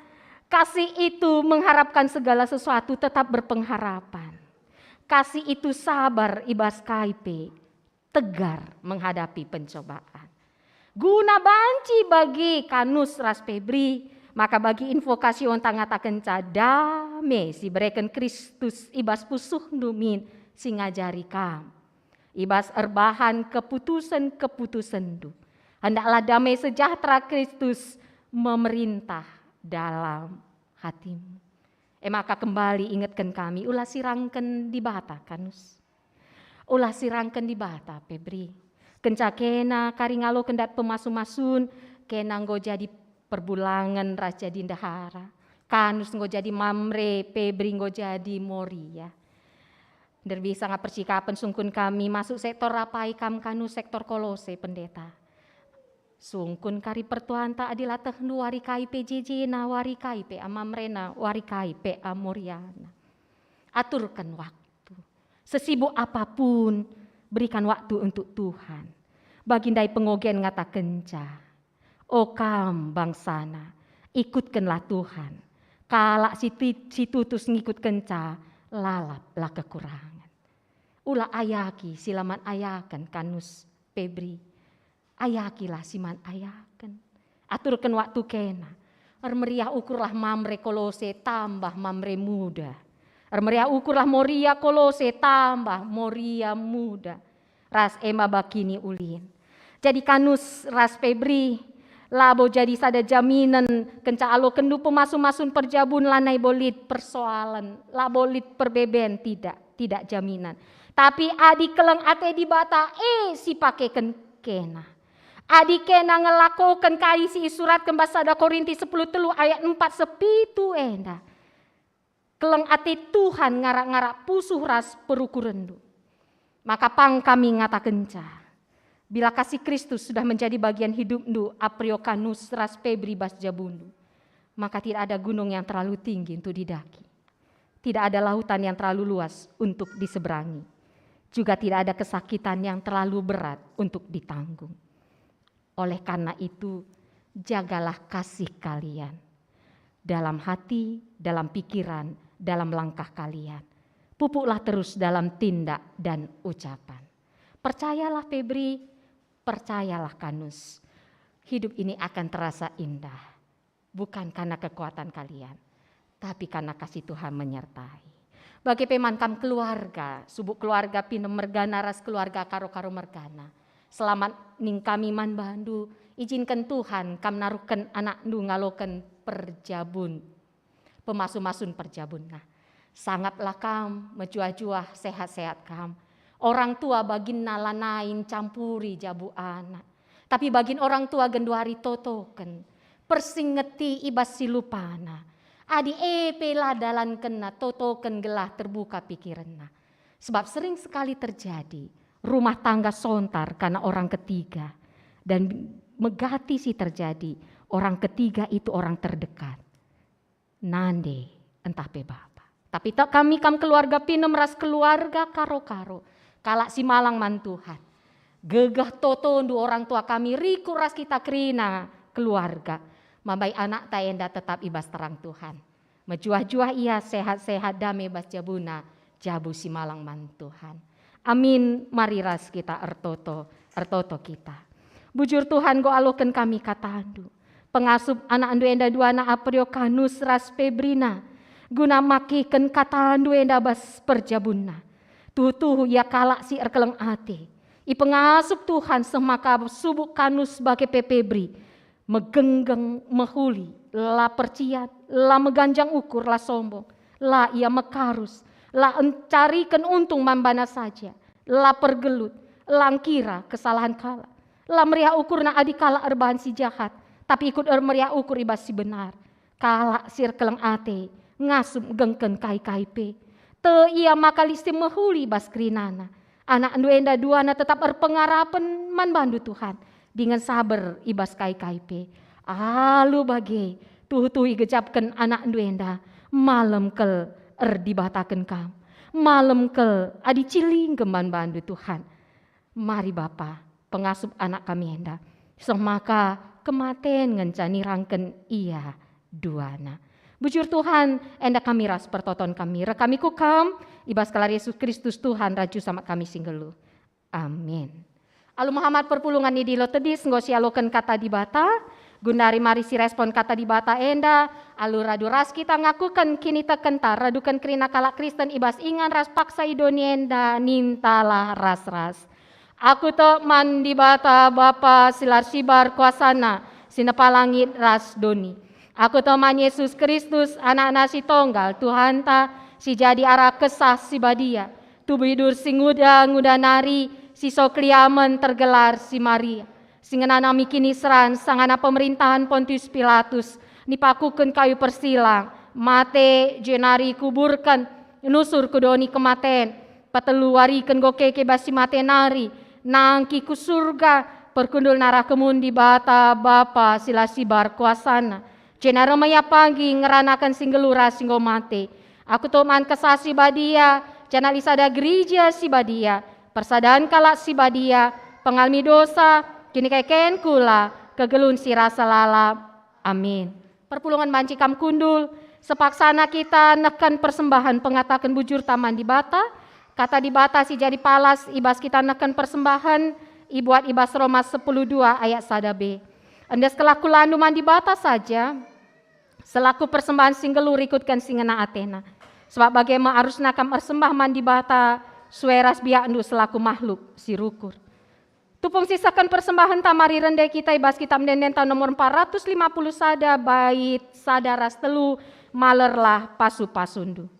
kasih itu mengharapkan segala sesuatu, tetap berpengharapan. Kasih itu sabar i bas kai pe, tegar menghadapi pencobaan. Guna banci bagi Kanus ras Pebri, maka bagi invokasi onta ngatakenca dame si bereken Kristus i bas pusuhndu min si ngajari kam. I bas erbahan keputusen-keputusenndu, hendaklah dame sejahtera Kristus memerintah dalam hatimu. E maka kembali ingetken kami, ula sirangken Dibata, Kanus. Ula sirangken Dibata, Pebri. Kenca kena kari ngaloken dat pemasu-masun, kena enggo jadi perbulangen ras jadi ndehara. Kanus enggo jadi Mamre, Pebri enggo jadi Moria. Nderbih sanga percikapen sungkun kami masuk sektor Rapai, kam Kanus sektor Kolose, Pendeta. Sungkun kari pertuanta adi la tehndu wari kai pe jejena, wari kai pe am Mamrena, wari kai pe am Moriana. Aturken waktu. Sesibuk apapun, berikan waktu untuk Tuhan. Bagi ndai pengogen ngatakenca, "O kam bangsana, ikutkenlah Tuhan. Kalak si ti-, si tutus ngikutkenca, lalap la kekurangen." Ula ayaki si la man ayaken, Kanus, Pebri. Ayakilah si man ayaken. Aturken waktu kena. Ermeriah ukurlah Mamre Kolose tambah Mamre Muda. Ermeriah ukurlah Moria Kolose tambah Moria Muda. Ras e maba kiniulin. Jadi Kanus ras Pebri labo jadi sada jaminen kenca alokenndu pemasu-masun perjabun, lanai bo lit persoalen, labo lit perbeben, tidak, tidak jaminen. Tapi adi keleng ate Dibata, e si pakeken kena. Adi kena ngelakoken kai si isuratken bas sada Korinti sepuluh telu ayat empat sepitu enda, keleng ate Tuhan ngarak-ngarak pusuh ras perukurenndu. Maka pang kami ngatakenca, bila kasih Kristus sudah menjadi bagian hidupndu, Aprio Kanus ras Pebri bas jabundu, maka tidak ada gunung yang terlalu tinggi untuk didaki. Tidak ada lautan yang terlalu luas untuk diseberangi. Juga tidak ada kesakitan yang terlalu berat untuk ditanggung. Oleh karena itu, jagalah kasih kalian dalam hati, dalam pikiran, dalam langkah kalian. Pupuklah terus dalam tindak dan ucapan. Percayalah, Pebri, percayalah, Kanus. Hidup ini akan terasa indah. Bukan karena kekuatan kalian, tapi karena kasih Tuhan menyertai. Bage pe man kam keluarga, subuk keluarga Pinem mergana ras keluarga Karo-Karo mergana. Selamat ning kami man bandu, ijinken Tuhan kam naruhken anakndu ngaloken perjabun, pemasu-masun perjabun. Nah, sangaplah kam, mejuah-juah, sehat-sehat kam. Orang tua baginna lanai ncampuri jabu anak. Tapi bagin orang tua genduari totoken, persingeti i bas si lupana. Adi e pe la dalankenna, totoken gelah terbuka pikirenna. Sebab sering sekali terjadi rumah tangga sontar karena orang ketiga. Dan megati si terjadi, orang ketiga itu orang terdekat. Nande ntah pe bapa. Tapi tak kami kam keluarga Pinem ras keluarga Karo-Karo, Kalak si malang man Tuhan. Gegeh totondu orang tua kami, rikut ras kita kerina keluarga. Mambai anakta enda tetap i bas terang Tuhan. Mejuah-juah ia sehat-sehat dame bas jabuna, jabu si malang man Tuhan. Amin, mari ras kita ertoto, ertoto kita. Bujur Tuhan, enggo aloken kami katandu. Pengasup anakndu enda duana Aprikanus ras Pebrina, guna makeken katandu enda bas perjabunna. Tuhu-tuhu ia kalak si erkeleng ate. Ipengasup Tuhan seh maka subuk Kanus bage pe Pebri, megenggeng, mehuli, la perciat, la meganjang ukur, la sombong, la ia mekarus, la encariken untung man bana saja, la pergelut, la ngkira kesalahen kalak, la meriah ukurna adi kalak erbahan si jahat, tapi ikut ermeriah ukur i bas si benar. Kalak si erkeleng ate ngasup nggengken kai-kai pe. Tek ia maka lit si mehuli bas kerinana. Anakndu enda duana tetap erpengarapen man bandu Tuhan, dingen saber i bas kai-kai pe. Alu bage, tuhu-tuhu igejapken anakndu enda, malem kal erdibataken kam. Malem kal adi cilinggem man bandu Tuhan. Mari Bapa, pengasup anak kami enda, seh maka kematen ngenca nirangken ia duana. Bujur Tuhan, enda kami ras pertoton kami, reh kami ku Kam, i bas gelar Yesus Kristus Tuhan ras Juru Selamat kami si nggeluh. Amin. Alu mehamat perpulungen i Dilo Tedis enggo sialoken Kata Dibata, gundari mari sirespon Kata Dibata enda, alu radu ras kita ngakuken kinitekenta, raduken kerina kalak Kristen i bas ingan ras paksa i doni enda, nintalah ras-ras. Aku tek man Dibata Bapa si la ersibar kuasana, si nepa langit ras doni. Aku tek man Yesus Kristus, AnakNa si Tonggal, Tuhanta, si jadi arah Kesah Si Badia. Tubuh idur si nguda-nguda nari, si so keliamen tergelar si Maria. Si ngenanami kiniseran sangana pemerintahan Pontius Pilatus, nipakuken kayu persilang, mate, jenari kuburken, nusur ku doni kematen. Patelu wariken enggo keke bas si mate nari, nangkih ku Surga, perkundulna arah kemun Dibata Bapa si la sibar kuasana. Jenari reh me ia pagi ngeranaken si nggeluh ras si enggo mate. Aku tek man Kesah Si Badia, janah lit sada Gerija Si Badia, persadan kalak si badia, pengalemi dosa, kinikeken kula, kegeluhen si rasa lalap. Amin. Perpulungen banci kam kundul, sepaksana kita nehken persembahen pengataken bujurta man Dibata, Kata Dibata si jadi palas i bas kita nehken persembahen, ibuat i bas Roma sepuluh dua ayat sada b. Endeskenlah kulandu man Dibata saja, selaku persembahen si nggeluh rikutken si ngena ateNa. Sebab bage me arusna kam ersembah man Dibata sue ras biakndu selaku mahluk si rukur. Tupung sisehken persembahenta, mari rende kita i bas Kitab Ende-endenta nomor empat ratus lima puluh sada, bait sada ras telu, Malerlah Pasu-pasundu.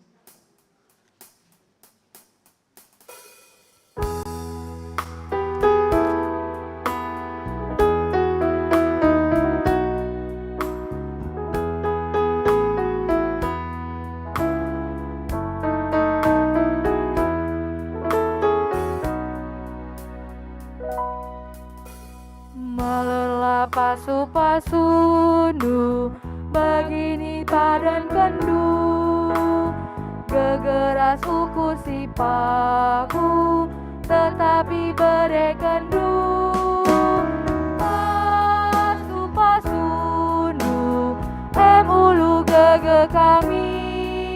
Malerlah pasu-pasundu, bagini padankenndu, gegeras ukur si paku, tetapi berekenndu. Pasu-pasundu, em ulu gege kami,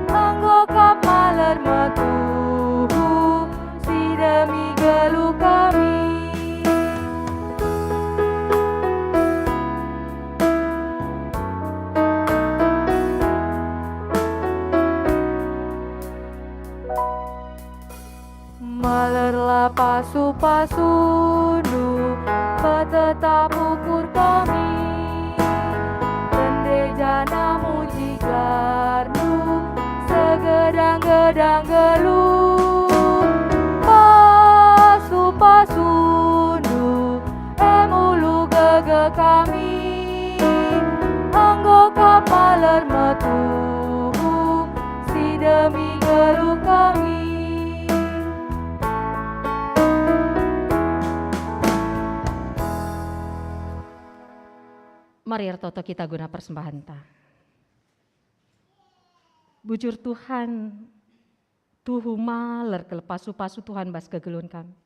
enggo kap maler metuhu, si demi geluh kami. Malerlah pasu-pasundu, petetap ukur kami. Rende janah muji gelarNdu, segedang-gedang geluh. Pasu-pasundu, em ulu gege kami, enggo kap maler metuhu, si demi geluh kami. Mari ertoto kita guna persembahenta. Bujur Tuhan, Tuhu maler kal pasu-pasu Tuhan bas kegeluhen kami.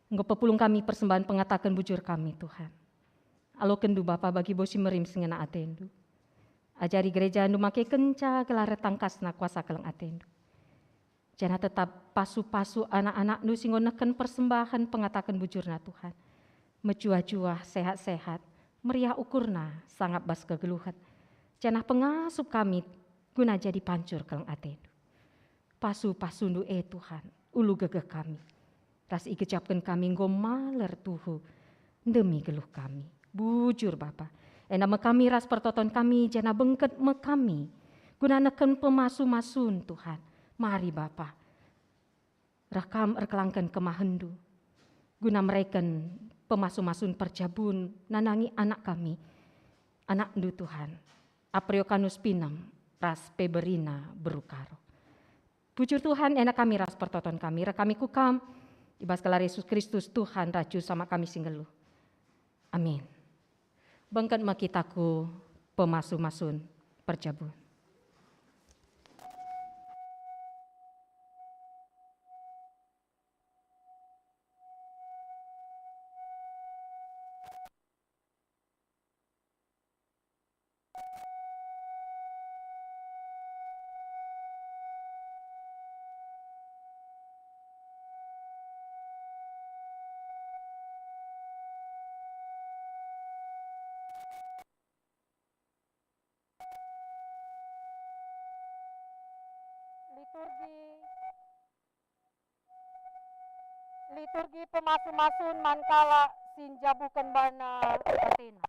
Enggo pepulung kami persembahen pengataken bujur kami, Tuhan. Alokenndu Bapa bagi bos si merim si ngena atendu. Ajari gerejandu make kenca gelar tangkasna kuasa keleng atendu. Janah tetap pasu-pasu anak-anakndu si enggo nehken persembahen pengataken bujurna, Tuhan. Mejuah-juah, sehat-sehat, meriah ukurna, sangap bas kegeluhen. Janah pengasup kami guna jadi pancur keleng atendu. Pasu-pasundu e Tuhan, ulu gegeh kami, ras igejapken kami enggo maler tuhu ndemi geluh kami. Bujur Bapa, enda me kami ras pertoton kami janah bengket me kami guna nehken pemasu-masun Tuhan. Mari Bapa, reh Kam erkelangken kemahenNdu guna mereken pemasu-masun perjabun nandangi anak kami, anakNdu Tuhan, Apriokanus Pinem ras Peberina beru Karo. Bujur Tuhan, enda kami ras pertoton kami, reh kami ku Kam, i bas gelar Yesus Kristus Tuhan ras Juru Selamat kami si nggeluh. Amin. Bengket me kita ku pemasu-masun perjabun. Liturgi, liturgi pemasu-masun man kalak si njabuken bana atena.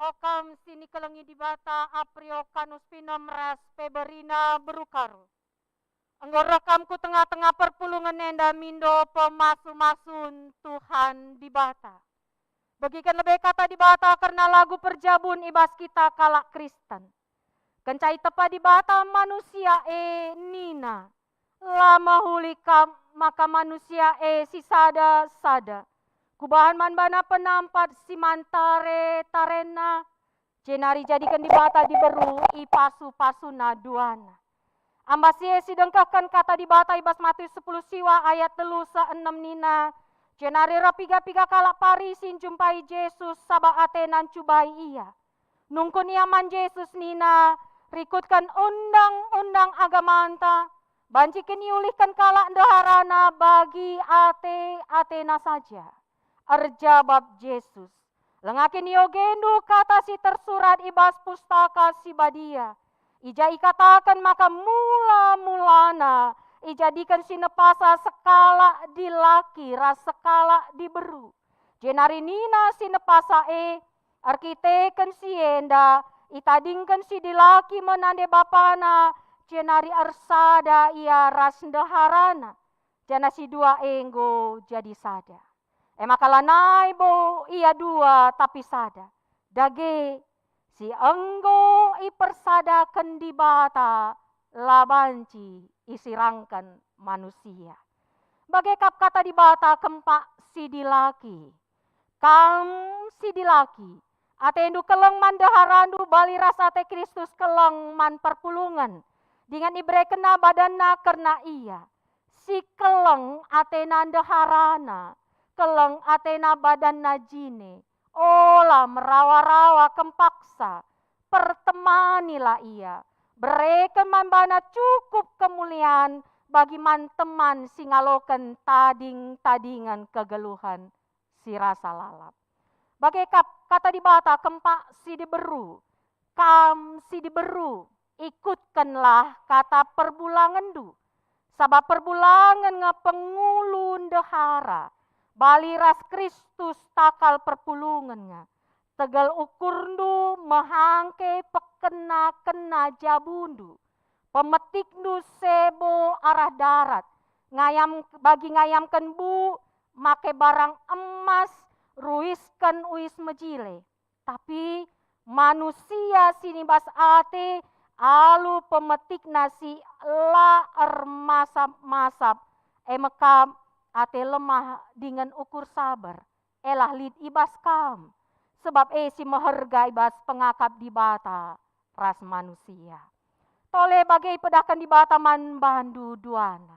O kam si nikelengi Dibata, Apriokanus Pinem ras Peberina beru Karo. Enggo reh kam ku tengah-tengah perpulungen enda mindo pemasu-masun Tuhan Dibata. Begiken lebe Kata Dibata kerna lagu perjabun i bas kita kalak Kristen. Kenca itepa Dibata manusia e nina, "La mehuli kam maka manusia e sisada-sada. Kubahan man bana penampat si man tare-tarenna." Jenari jadiken Dibata diberu i pasu-pasuna duana. Ambas si e sidengkehken Kata Dibata i bas Matius sepuluh siwa ayat telu seh enem nina, jenari reh piga-piga kalak Parisi njumpai Jesus sabap atena ncubai Ia. Nungkun ia man Jesus nina, "Rikutken undang-undang agamanta, banci kin iulihken kalak ndeharana bagi ate-atena saja?" Erjabap Jesus, "Langa kin iogendu kata si tersurat i bas Pustaka Si Badia, i ja ikataken maka mula-mulana ijadiken si nepasa sekalak dilaki ras sekalak diberu. Jenari nina si nepasa e, 'Erkiteken si enda, itadingken si dilaki me nande bapana, jenari ersada ia ras ndeharana, janah si dua e enggo jadi sada.' E maka lanai bo ia dua, tapi sada. Dage, si enggo ipersadaken Dibata la banci isirangken manusia." Bage kap Kata Dibata kempak si dilaki. Kam si dilaki, atendu keleng man ndeharandu bali ras ate Kristus keleng man perpulungen, dingen iberekenNa badanNa kerna ia. Si keleng atena ndeharana, keleng atena badanna jine, ola merawa-rawa kempaksa, pertemanilah ia, bereken man bana cukup kemulian bagi man teman si ngaloken tading-tadingen kegeluhen si rasa lalap. Bage kap Kata Dibata kempak si diberu, kam si diberu, ikutkenlah kata perbulangenndu, sabap perbulangen nge pengulu ndehara, bali ras Kristus takal perpulungen nge. Tegel ukurndu mehangke pekena-kena jabundu, pemetikndu sebo arah darat, ngayam, bagi ngayamken bu, make barang emas, ruisken uis mejile. Tapi manusia si nibas ate alu pemetikna si la ermasap-masap, e mekam ate lemah dingen ukur saber, elah lit i bas kam, sebab e si meherga i bas pengakap Dibata ras manusia. Tole bage ipedahken Dibata man bandu duana.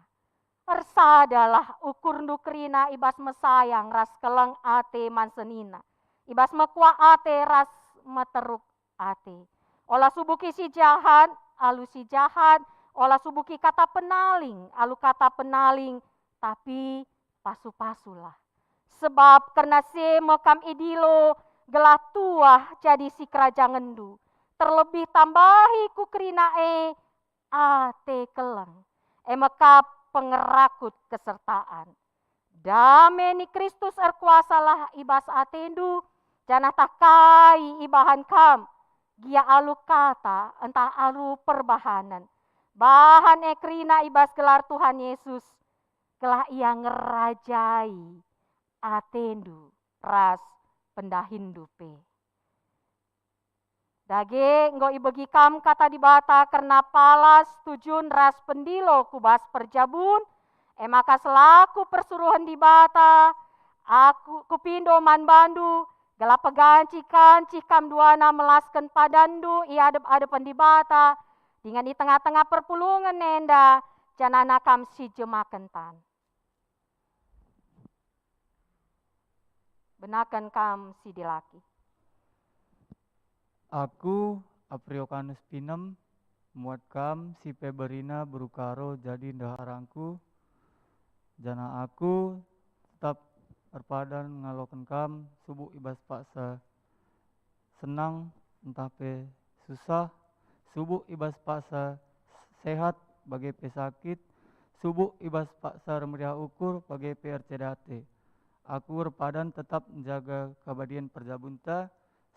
Ersadalah ukurndu kerina i bas mesayang ras keleng ate man senina, i bas mekuah ate ras meteruk ate. Ola subuki si jahat alu si jahat, ola subuki kata penaling alu kata penaling, tapi pasu-pasulah. Sebab kerna si e me kam idilo gelah tuah jadi sikerajangenndu, terlebih tambahi ku kerina e ate keleng, e me kap pengerakut kesertaan. Dame ni Kristus erkuasalah i bas atendu, janah tah kai ibahan kam, gia alu kata ntah alu perbahanen, bahan e kerina i bas gelar Tuhan Yesus, gelah Ia ngerajai atendu ras pendahinndu pe. Dage enggo ibegi kam kata Dibata kerna palas, tujun ras pendilo ku bas perjabun, e maka selaku persuruhen Dibata, aku kupindo man bandu, gelah pegancih-gancih kam duana melasken padanndu i adep-adepen Dibata, dingen i tengah-tengah perpulungen enda, janahna kam si jemaken tan. Benaken kam si dilaki. Aku, Apriokanus Pinem, muat kam si peberina beru Karo jadi ndeharangku, janah aku tetap erpadan ngaloken kam subuk i bas paksa senang ntah pe susah, subuk i bas paksa sehat bage pe sakit, subuk i bas paksa meriah ukur bage pe erceda ate. Aku erpadan tetap njaga kebadien perjabunta,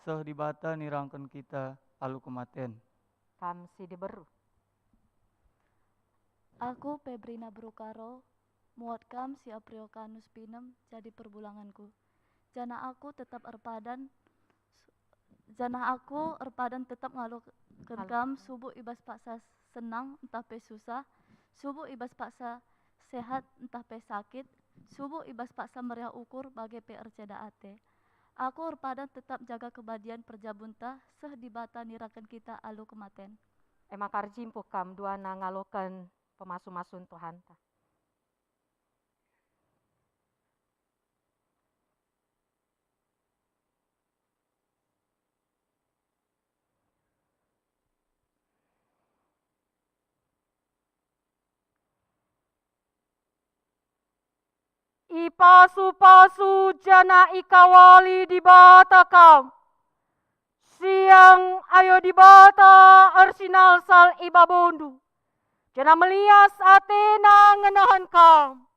seh Dibata nirangken kita alu kematen. Kam si diberu. Aku, Pebrina beru Karo, muat kam si Apriokanus Pinem jadi perbulangenku. Janah aku tetap erpadan, janah aku erpadan tetap ngaloken Ngalo- kam subuk i bas paksa senang ntah pe susah, subuk i bas paksa sehat ntah pe sakit, subuk i bas paksa meriah ukur bage pe erceda ate. Aku erpadan tetap jaga kebadien perjabunta, seh Dibata nirangken kita alu kematen. E maka erjimpuh kam duana ngaloken pemasu-masun Tuhanta. Ipasu-pasu janah ikawali Dibata kam. Siang ayo Dibata ersinalsal i babondu, janah melias ateNa ngenehen kam.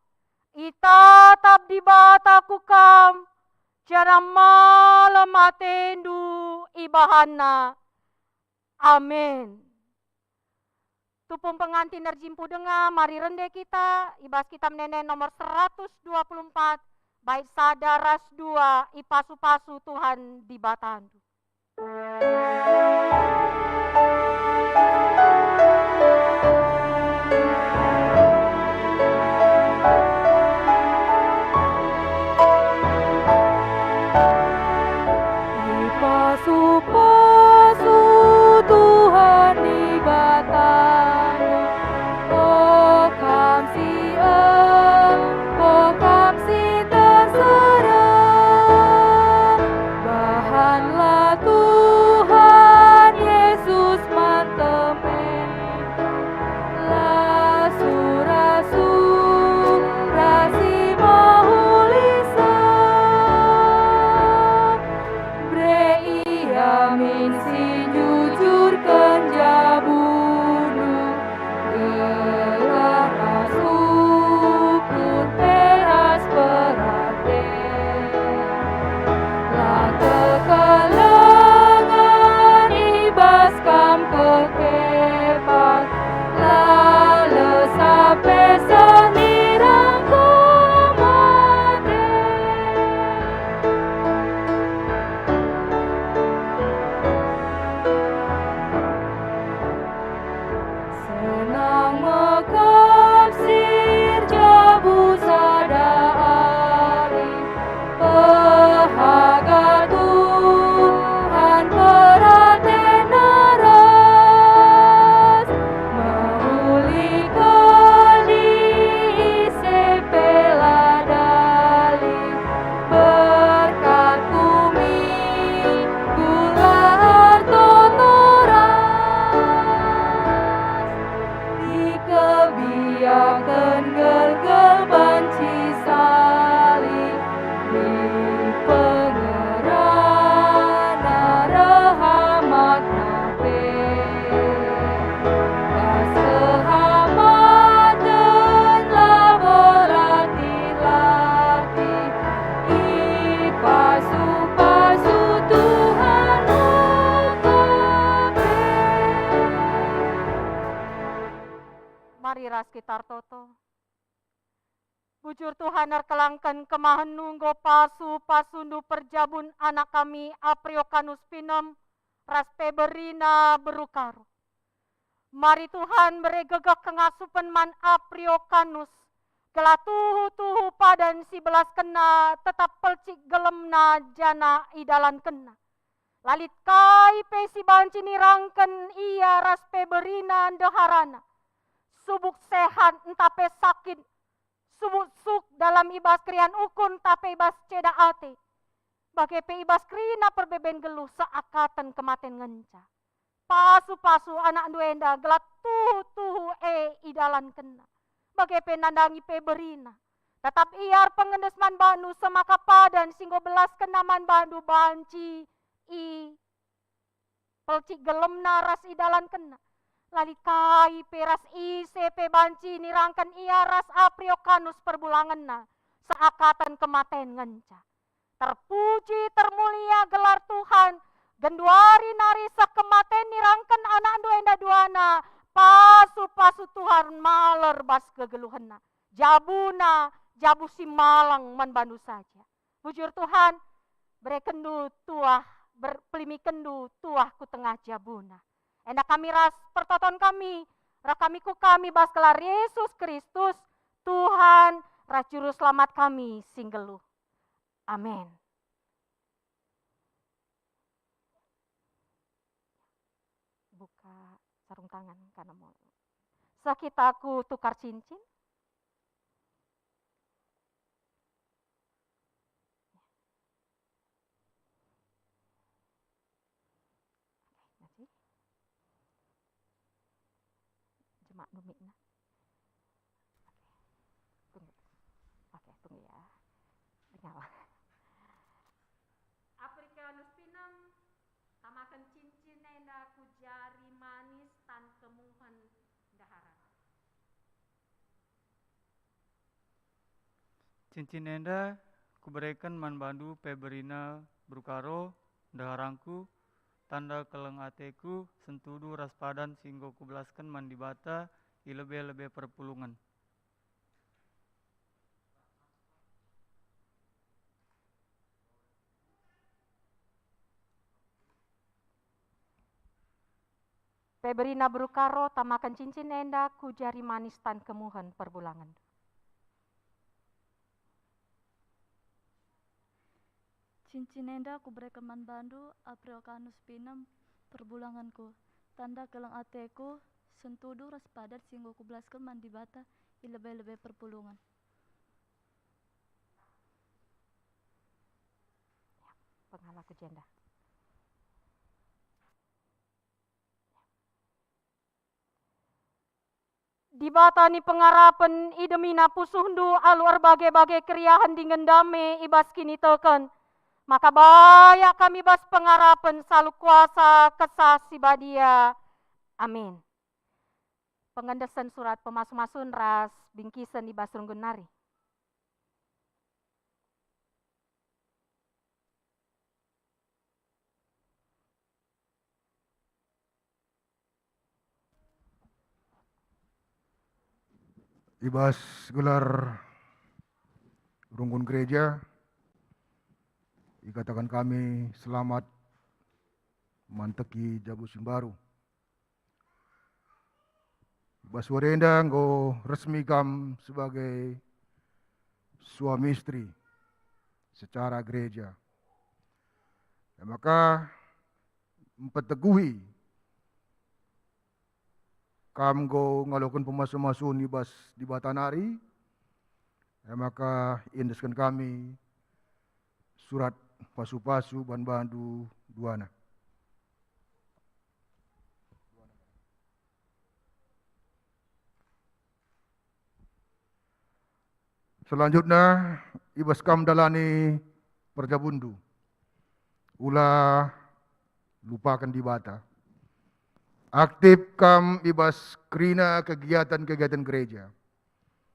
Itatap Dibata ku kam, janah malem atendu ibahanNa. Amin. Tupung pengantin erjimpuh denga, mari rende kita i bas Kitab Ende-enden nomor seratus dua puluh empat, bait sada ras dua, ipasu-pasu Tuhan Dibatandu. Ipasu-pasu Tuhan Dibatangku, o kam si enggo, kam si terserah, bahanlah Tuhan. Sekitar toto. Bujur Tuhan erkelangken kemahenNdu enggo pasu-pasundu perjabun anak kami Apriokanus Pinem ras pe berina beru Karo. Mari Tuhan bere gegeh kengasupen man Apriokanus, gelah tuhu-tuhu padan si belaskenna tetap pelcik gelemna janah idalankenna. La lit kai pe si banci nirangken ia ras pe berina ndeharana. Subuk sehat ntah pe sakit, subuk suk dalam i bas keriahen ukun ntah pe i bas ceda ate, bage pe i bas kerina perbeben geluh seakaten kematen ngenca. Pasu-pasu anakndu enda gelah tuhu-tuhu e idalankenna, bage pe nandangi pe berina. Tetap ia erpengendes man bandu, semaka padan si enggo belaskenna man bandu banci i pelcik gelemna ras idalankenna. La lit kai pe ras ise pe banci nirangken ia ras Apriokanus perbulangenna, seakaten kematen ngenca. Terpuji, termulia gelar Tuhan, genduari nari seh kematen nirangken anakndu enda duana, pasu-pasu Tuhan maler bas kegeluhenna. Jabuna, jabu si malang man bandu saja. Bujur Tuhan, berekenndu tuah, ber-, pelimikenndu tuah ku tengah jabuna. Enda kami ras pertoton kami, reh kami ku kami bas gelar Yesus Kristus, Tuhan ras Juru Selamat kami si nggeluh. Amin. Buka sarung tangan, karena mau. Seh kita ku tukar cincin. Oke, nanti. Jemak dulu mikna. Oke. Tunggu. Oke, tunggu ya. Dengar. Apriokanus Pinem, tamaken cincin enda ku jari manis tan kemuhen ndeharan. Cincin enda kubereken man bandu pe berina beru Karo, ndeharangku, tanda keleng ateku, sentudu ras padan si enggo kubelasken man Dibata i lebe-lebe perpulungen. Pe berina beru Karo, tamaken cincin enda ku jari manis tan kemuhen perbulangenndu. Cincin enda kubereken man bandu, Apriokanus Pinem, perbulangenku, tanda keleng ateku, sentudu ras padan si enggo kubelasken man Dibata i lebe-lebe perpulungen. Pengalaku jenda. Dibata ni pengarapen, idemina pusuhndu alu erbage-bage keriahen dingen dame i bas kiniteken, maka bayak kami bas pengarapen salu kuasa Kesah Si Badia. Amin. Pengendesen surat pemasu-masun ras bingkisen i bas runggun nari. I bas gelar runggun gereja, ikataken kami selamat manteki jabu si mbaru. Bas wari enda enggo resmi kam sebagai suami istri secara gereja. E maka, mpeteguhi kam enggo ngaloken pemasu-masun i bas Dibata nari, e maka iendesken kami surat pasu-pasu ban bandu duana. Selanjutna, i bas kam dalani perjabunndu, ula lupaken Dibata. Aktif kam i bas kerina kegiatan-kegiatan gereja,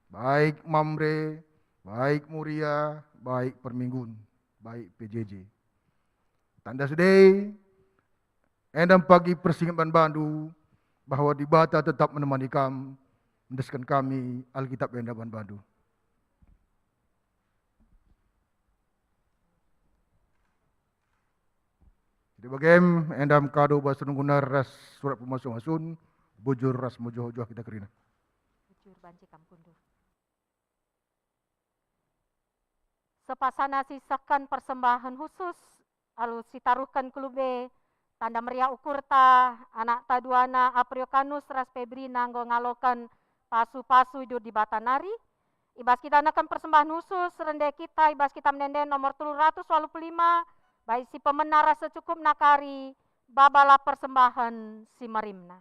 baik Mamre, baik Moria, baik Perminggun, baik P J J. Tanda si e, enda me pagi persinget man bandu bahwa Dibata tetap menemani kam Endesken kami Alkitab enda man bandu. Jadi bagem enda me kado bas runggunen ras surat pemasu-masun, bujur ras mejuah-juah kita kerina. Bujur banci kam kundul. Sepasana sisehken persembahen khusus alu sitaruhken ku lebe, tanda meriah ukurta, anakta duana Apriokanus ras Pebrina enggo ngaloken pasu-pasu idur Dibata nari. I bas kita neken persembahen khusus, rende kita i bas Kitab Ende-enden nomor telu ratus waluh puluh lima, bait si pemena ras secukupna kari, babalah persembahen si merimna.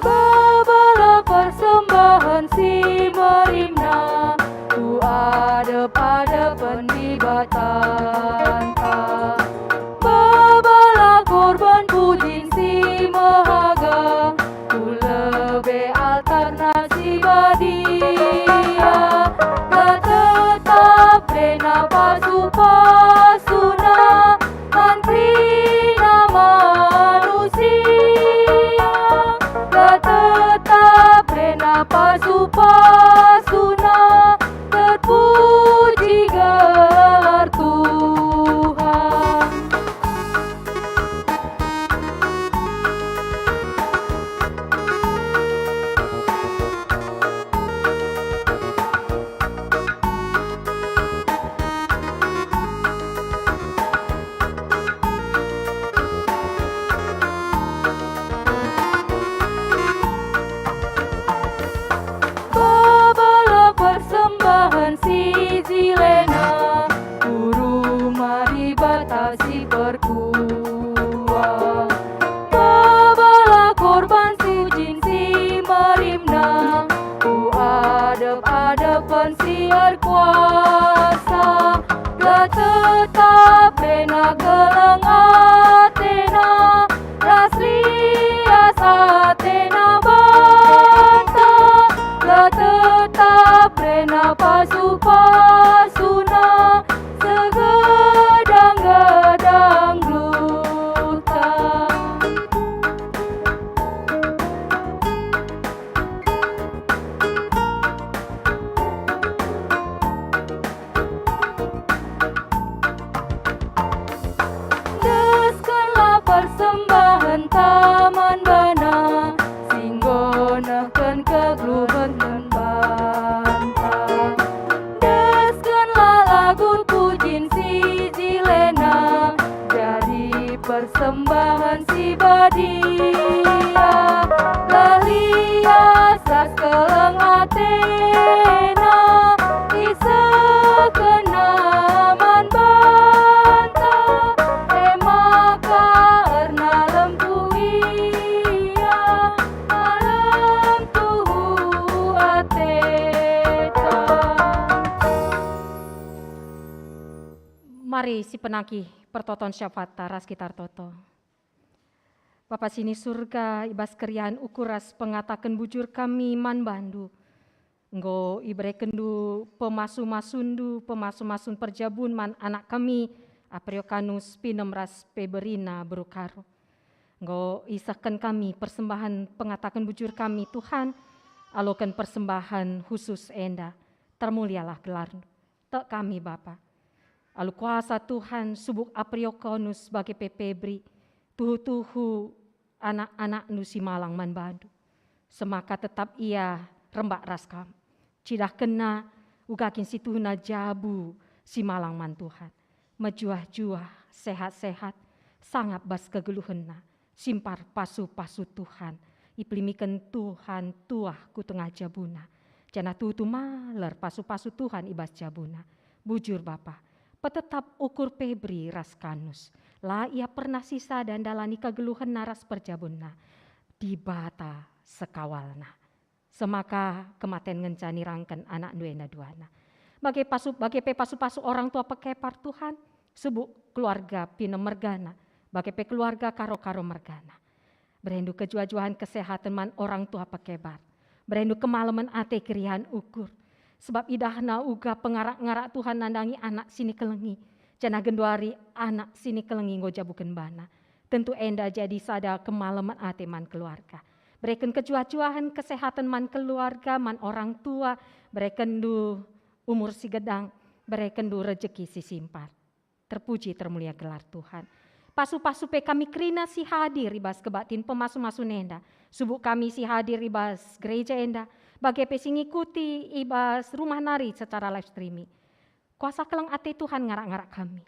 Babalah persembahen si merimna ku adep-adepen Dibatanta. Babalah korban pujin si mehaga ku lebe altarna si badia. La tetap rena pasu-pasuna, man kerina manusia. La tetap rena pasu-pasuna, terpuji gelar Tuhan. Babalah persembahen si jilena ku rumah Dibata si perkuah. Babalah korban pujin si merimna ku adep-adepen si erkuasa. La tetap rena keleng atena, ras lias atena banta. La tetap rena pasu-pasuna, segedang-gedang geluhta. Endeskenlah persembahen taman bana, si enggo nehken kegeluhen banta. Endeskenlah lagu pujin si jilena, jadi persembahen si badia. Lah lias ras keleng atena, isehkenna man banta, e maka ernalempu ia, malem tuhu ateta. Mari sipenangki pertoton syafaat ras kita ertoto. Bapa si ni Surga, i bas keriahen ukur ras pengataken bujur kami man bandu. Enggo iberekenndu pemasu-masundu, pemasu-masun perjabun man anak kami, Apriokanus, Pinem ras Pebrina beru Karo. Enggo isehken kami persembahen pengataken bujur kami, Tuhan, aloken persembahen khusus enda. Termulialah gelarndu. Tek kami, Bapa. Alu kuasa Tuhan, subuk Apriokanus bage pe Pebri, tuhu-tuhu anak-anakndu si malang man bandu. Semaka tetap ia rembak ras kam. Cidahkenna uga kin situhuna jabu si malang man Tuhan. Mejuah-juah, sehat-sehat, sangap bas kegeluhenna. Simpar pasu-pasu Tuhan, ipelimiken Tuhan tuah ku tengah jabuna, janah tuhu-tuhu maler pasu-pasu Tuhan i bas jabuna. Bujur Bapa, petetap ukur Pebri ras Kanus, la ia pernah sisada ndalani kegeluhenna ras perjabunna. Dibata sekawalna. Semaka kematen ngenca nirangken anakndu enda duana. Bage pasu, bage pe pasu-pasu orang tua pekepar, Tuhan, subuk keluarga Pinem mergana, bage pe keluarga Karo-Karo mergana. Berendu kejuah-juahen kesehaten man orang tua pekepar. Berendu kemalemen ate keriahen ukur. Sebab idahna uga pengarak-ngarak Tuhan nandangi anak si nikelengi, janah genduari anak si nikelengi enggo jabuken bana. Tentu enda jadi sada kemalemen ate man keluarga. Bereken kejuah-juahen kesehaten man keluarga, man orang tua, berekenndu umur si gedang, berekenndu rejeki si simpar. Terpuji termulia gelar Tuhan. Pasu-pasu pe kami kerina si hadir i bas kebaktin pemasu-masu nenda. Subuk kami si hadir i bas gereja enda, bage pe si ngikuti i bas rumah nari secara live streaming. Kuasa keleng ate Tuhan ngarak-ngarak kami.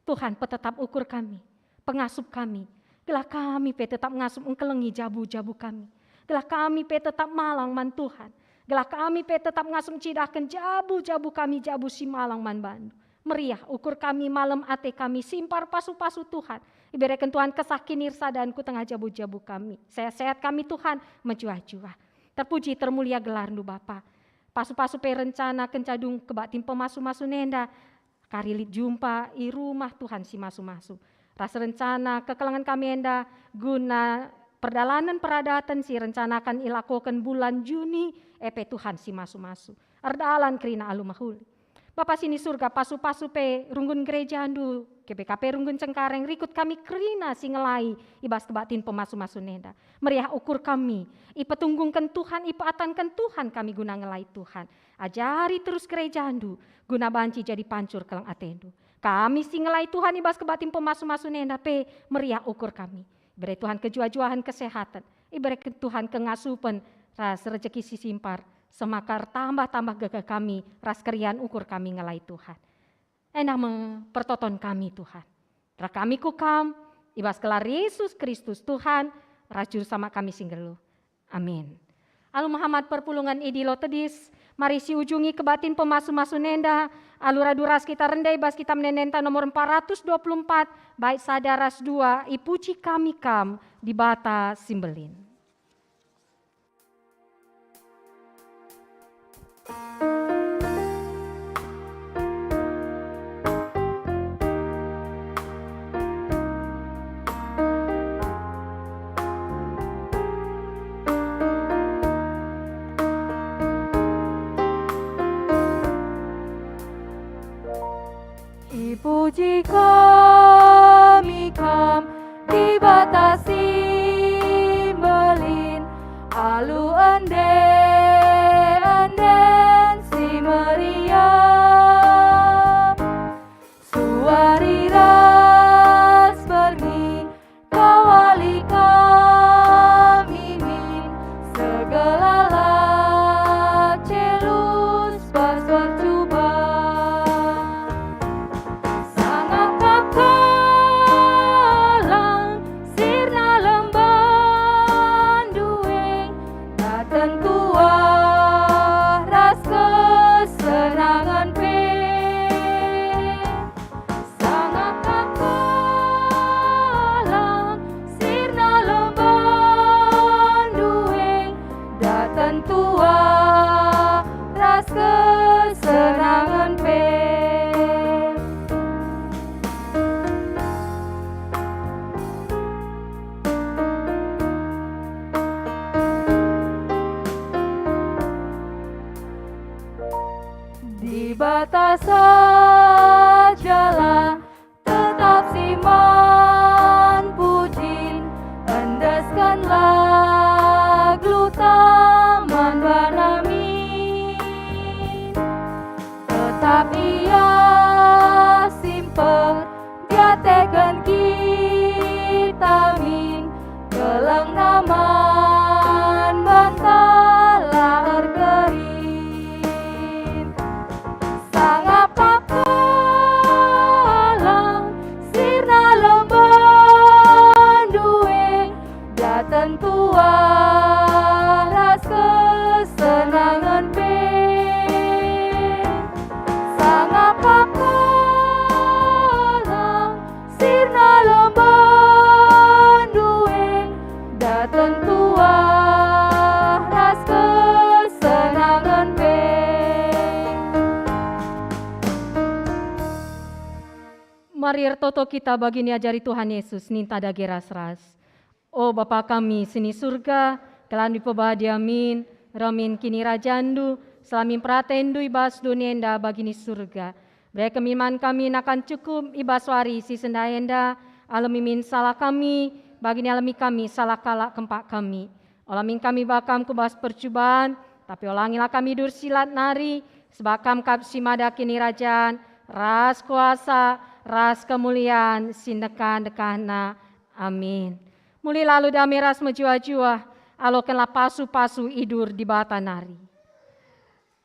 Tuhan, petetap ukur kami, pengasup kami, gelah kami pe tetap ngasup engkelengi jabu-jabu kami. Gelah kami pe tetap malang man Tuhan. Gelah kami pe tetap ngasup ncidahken jabu-jabu kami jabu si malang man bandu. Meriah ukur kami, malem ate kami, simpar pasu-pasu Tuhan. Ibereken Tuhan kesah kinirsadan ku tengah jabu-jabu kami. Sehat-sehat kami Tuhan, mejuah-juah. Terpuji termulia gelarndu Bapa. Pasu-pasu pe rencana kenca dung kebaktin pemasu-masu nenda, kari lit jumpa i rumah Tuhan si masu-masu. Ras rencana kekelengen kami enda guna perdalanen peradaten si rencanaken ilakoken bulan Juni, e pe Tuhan si masu-masu. Erdalan kerina alu mehuli. Bapa si ni Surga, pasu-pasu pe runggun gerejandu, G B K P runggun Cengkareng, rikut kami kerina si ngelai i bas kebaktin pemasu-masu nenda. Meriah ukur kami, ipetunggungken Tuhan, ipeatanken Tuhan kami guna ngelai Tuhan. Ajari terus gerejandu, guna banci jadi pancur keleng atendu. Kami si ngelai Tuhan i bas kebaktin pemasu-masu nenda pe meriah ukur kami. Ibere Tuhan kejuah-juahen kesehaten, ibereken Tuhan kengasupen ras rejeki si simpar, semaka ertambah-tambah gegeh kami ras keriahen ukur kami ngelai Tuhan. Enda me pertoton kami, Tuhan. Reh kami ku Kam, i bas gelar Yesus Kristus, Tuhan, ras Juru Selamat kami si nggeluh. Amin. Alu mehamat perpulungen idilo tedis, mari siujungi kebaktin pemasu-masu nenda, alu radu ras kita rende i bas kitab ende-enda nomor empat ratus dua puluh empat, bait sada ras dua, Ipuji kami Kam, Dibata si Mbelin. Ipuji kami Kam, Dibata si Mbelin, alu ende-enden si meriah. Suari ras berngi, Kawali kami min, segelala celus bas percuban. Sangap kap kelang sirna lemban dueng, daten tuah ras kesenangen pe. Sangap kap kelang sirna lemban dueng, daten tuah ras kesenangen pe. Dibata sajalah tetap si man pujin, endeskenlah geluhta man bana min. Tetap Ia si mper diateken kita min, kelengna man banta la erkerit. Sangap kap kelang sirna lemban dueng, daten tuah ras kesenangen pe. Sangap kap kelang sirna lemban dueng, daten tuah ras kesenangen pe. Toto kita bagi niajari Tuhan Yesus ninta dage ras-ras. O Bapa kami si ni Surga, kelahNdu ipebadia min, reh min kinirajanNdu, selamin peratenNdu i bas doni enda bagi ni Surga. Bereken min man kami nakan cukup i bas wari si sendah enda, alemi min salah kami, bagi nialemi kami salah kalak kempak kami. Ola min kami bakam ku bas percuban, tapi olangilah kami dursilat nari, sebab Kam kap si mada kinirajan, ras kuasa, ras kemulian si ndekah-ndekahna. Amin. Muli lalu dame ras mejuah-juah, alokenlah pasu-pasu idur Dibata nari.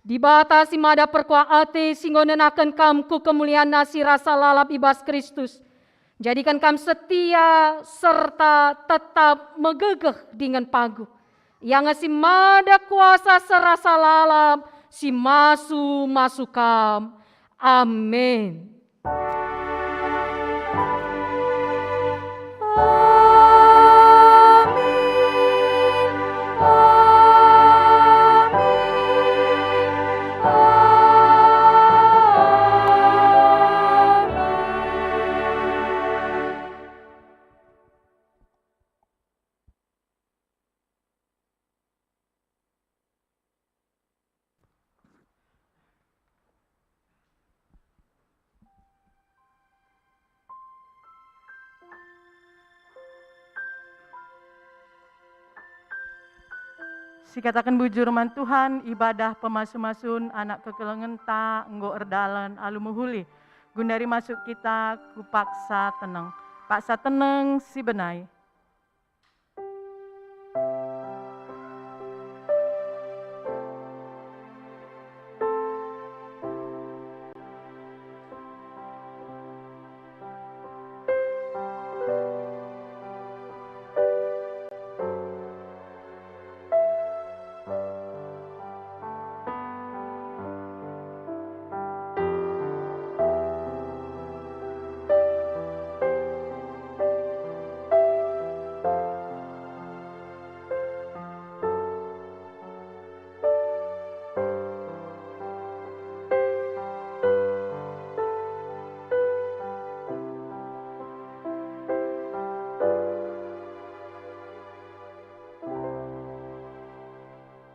Dibata si mada perkuah ate si enggo nenaken kam ku kemulianNa si rasa lalap i bas Kristus, jadiken kam setia serta tetap megegeh dingen paguh. Ia nge si mada kuasa serasa lalap si masu-masu kam. Amin. Sikataken bujur man Tuhan, ibadah pemasu-masun anak kekelengenta enggo erdalan alu mehuli. Gundari masuk kita ku paksa teneng. Paksa teneng si benai.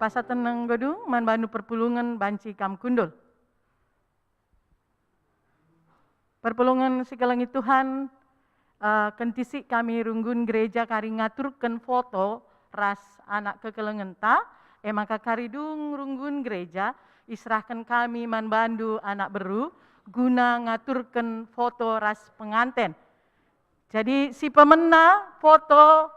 Paksa teneng enggo dung man bandu perpulungen banci kam kundul. Perpulungen si kelengi Tuhan, eh, kentisik kami runggun gereja kari ngaturken foto ras anak kekelengenta, e maka kari dung runggun gereja iserahken kami man bandu anak beru guna ngaturken foto ras penganten. Jadi si pemena foto.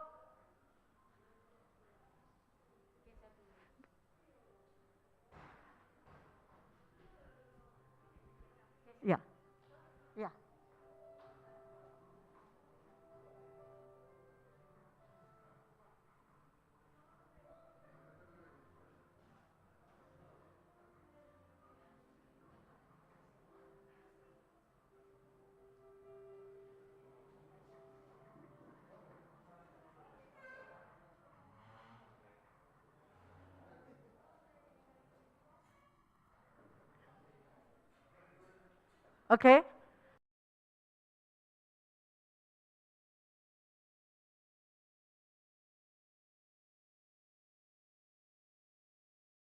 Ya. Ya. Oke,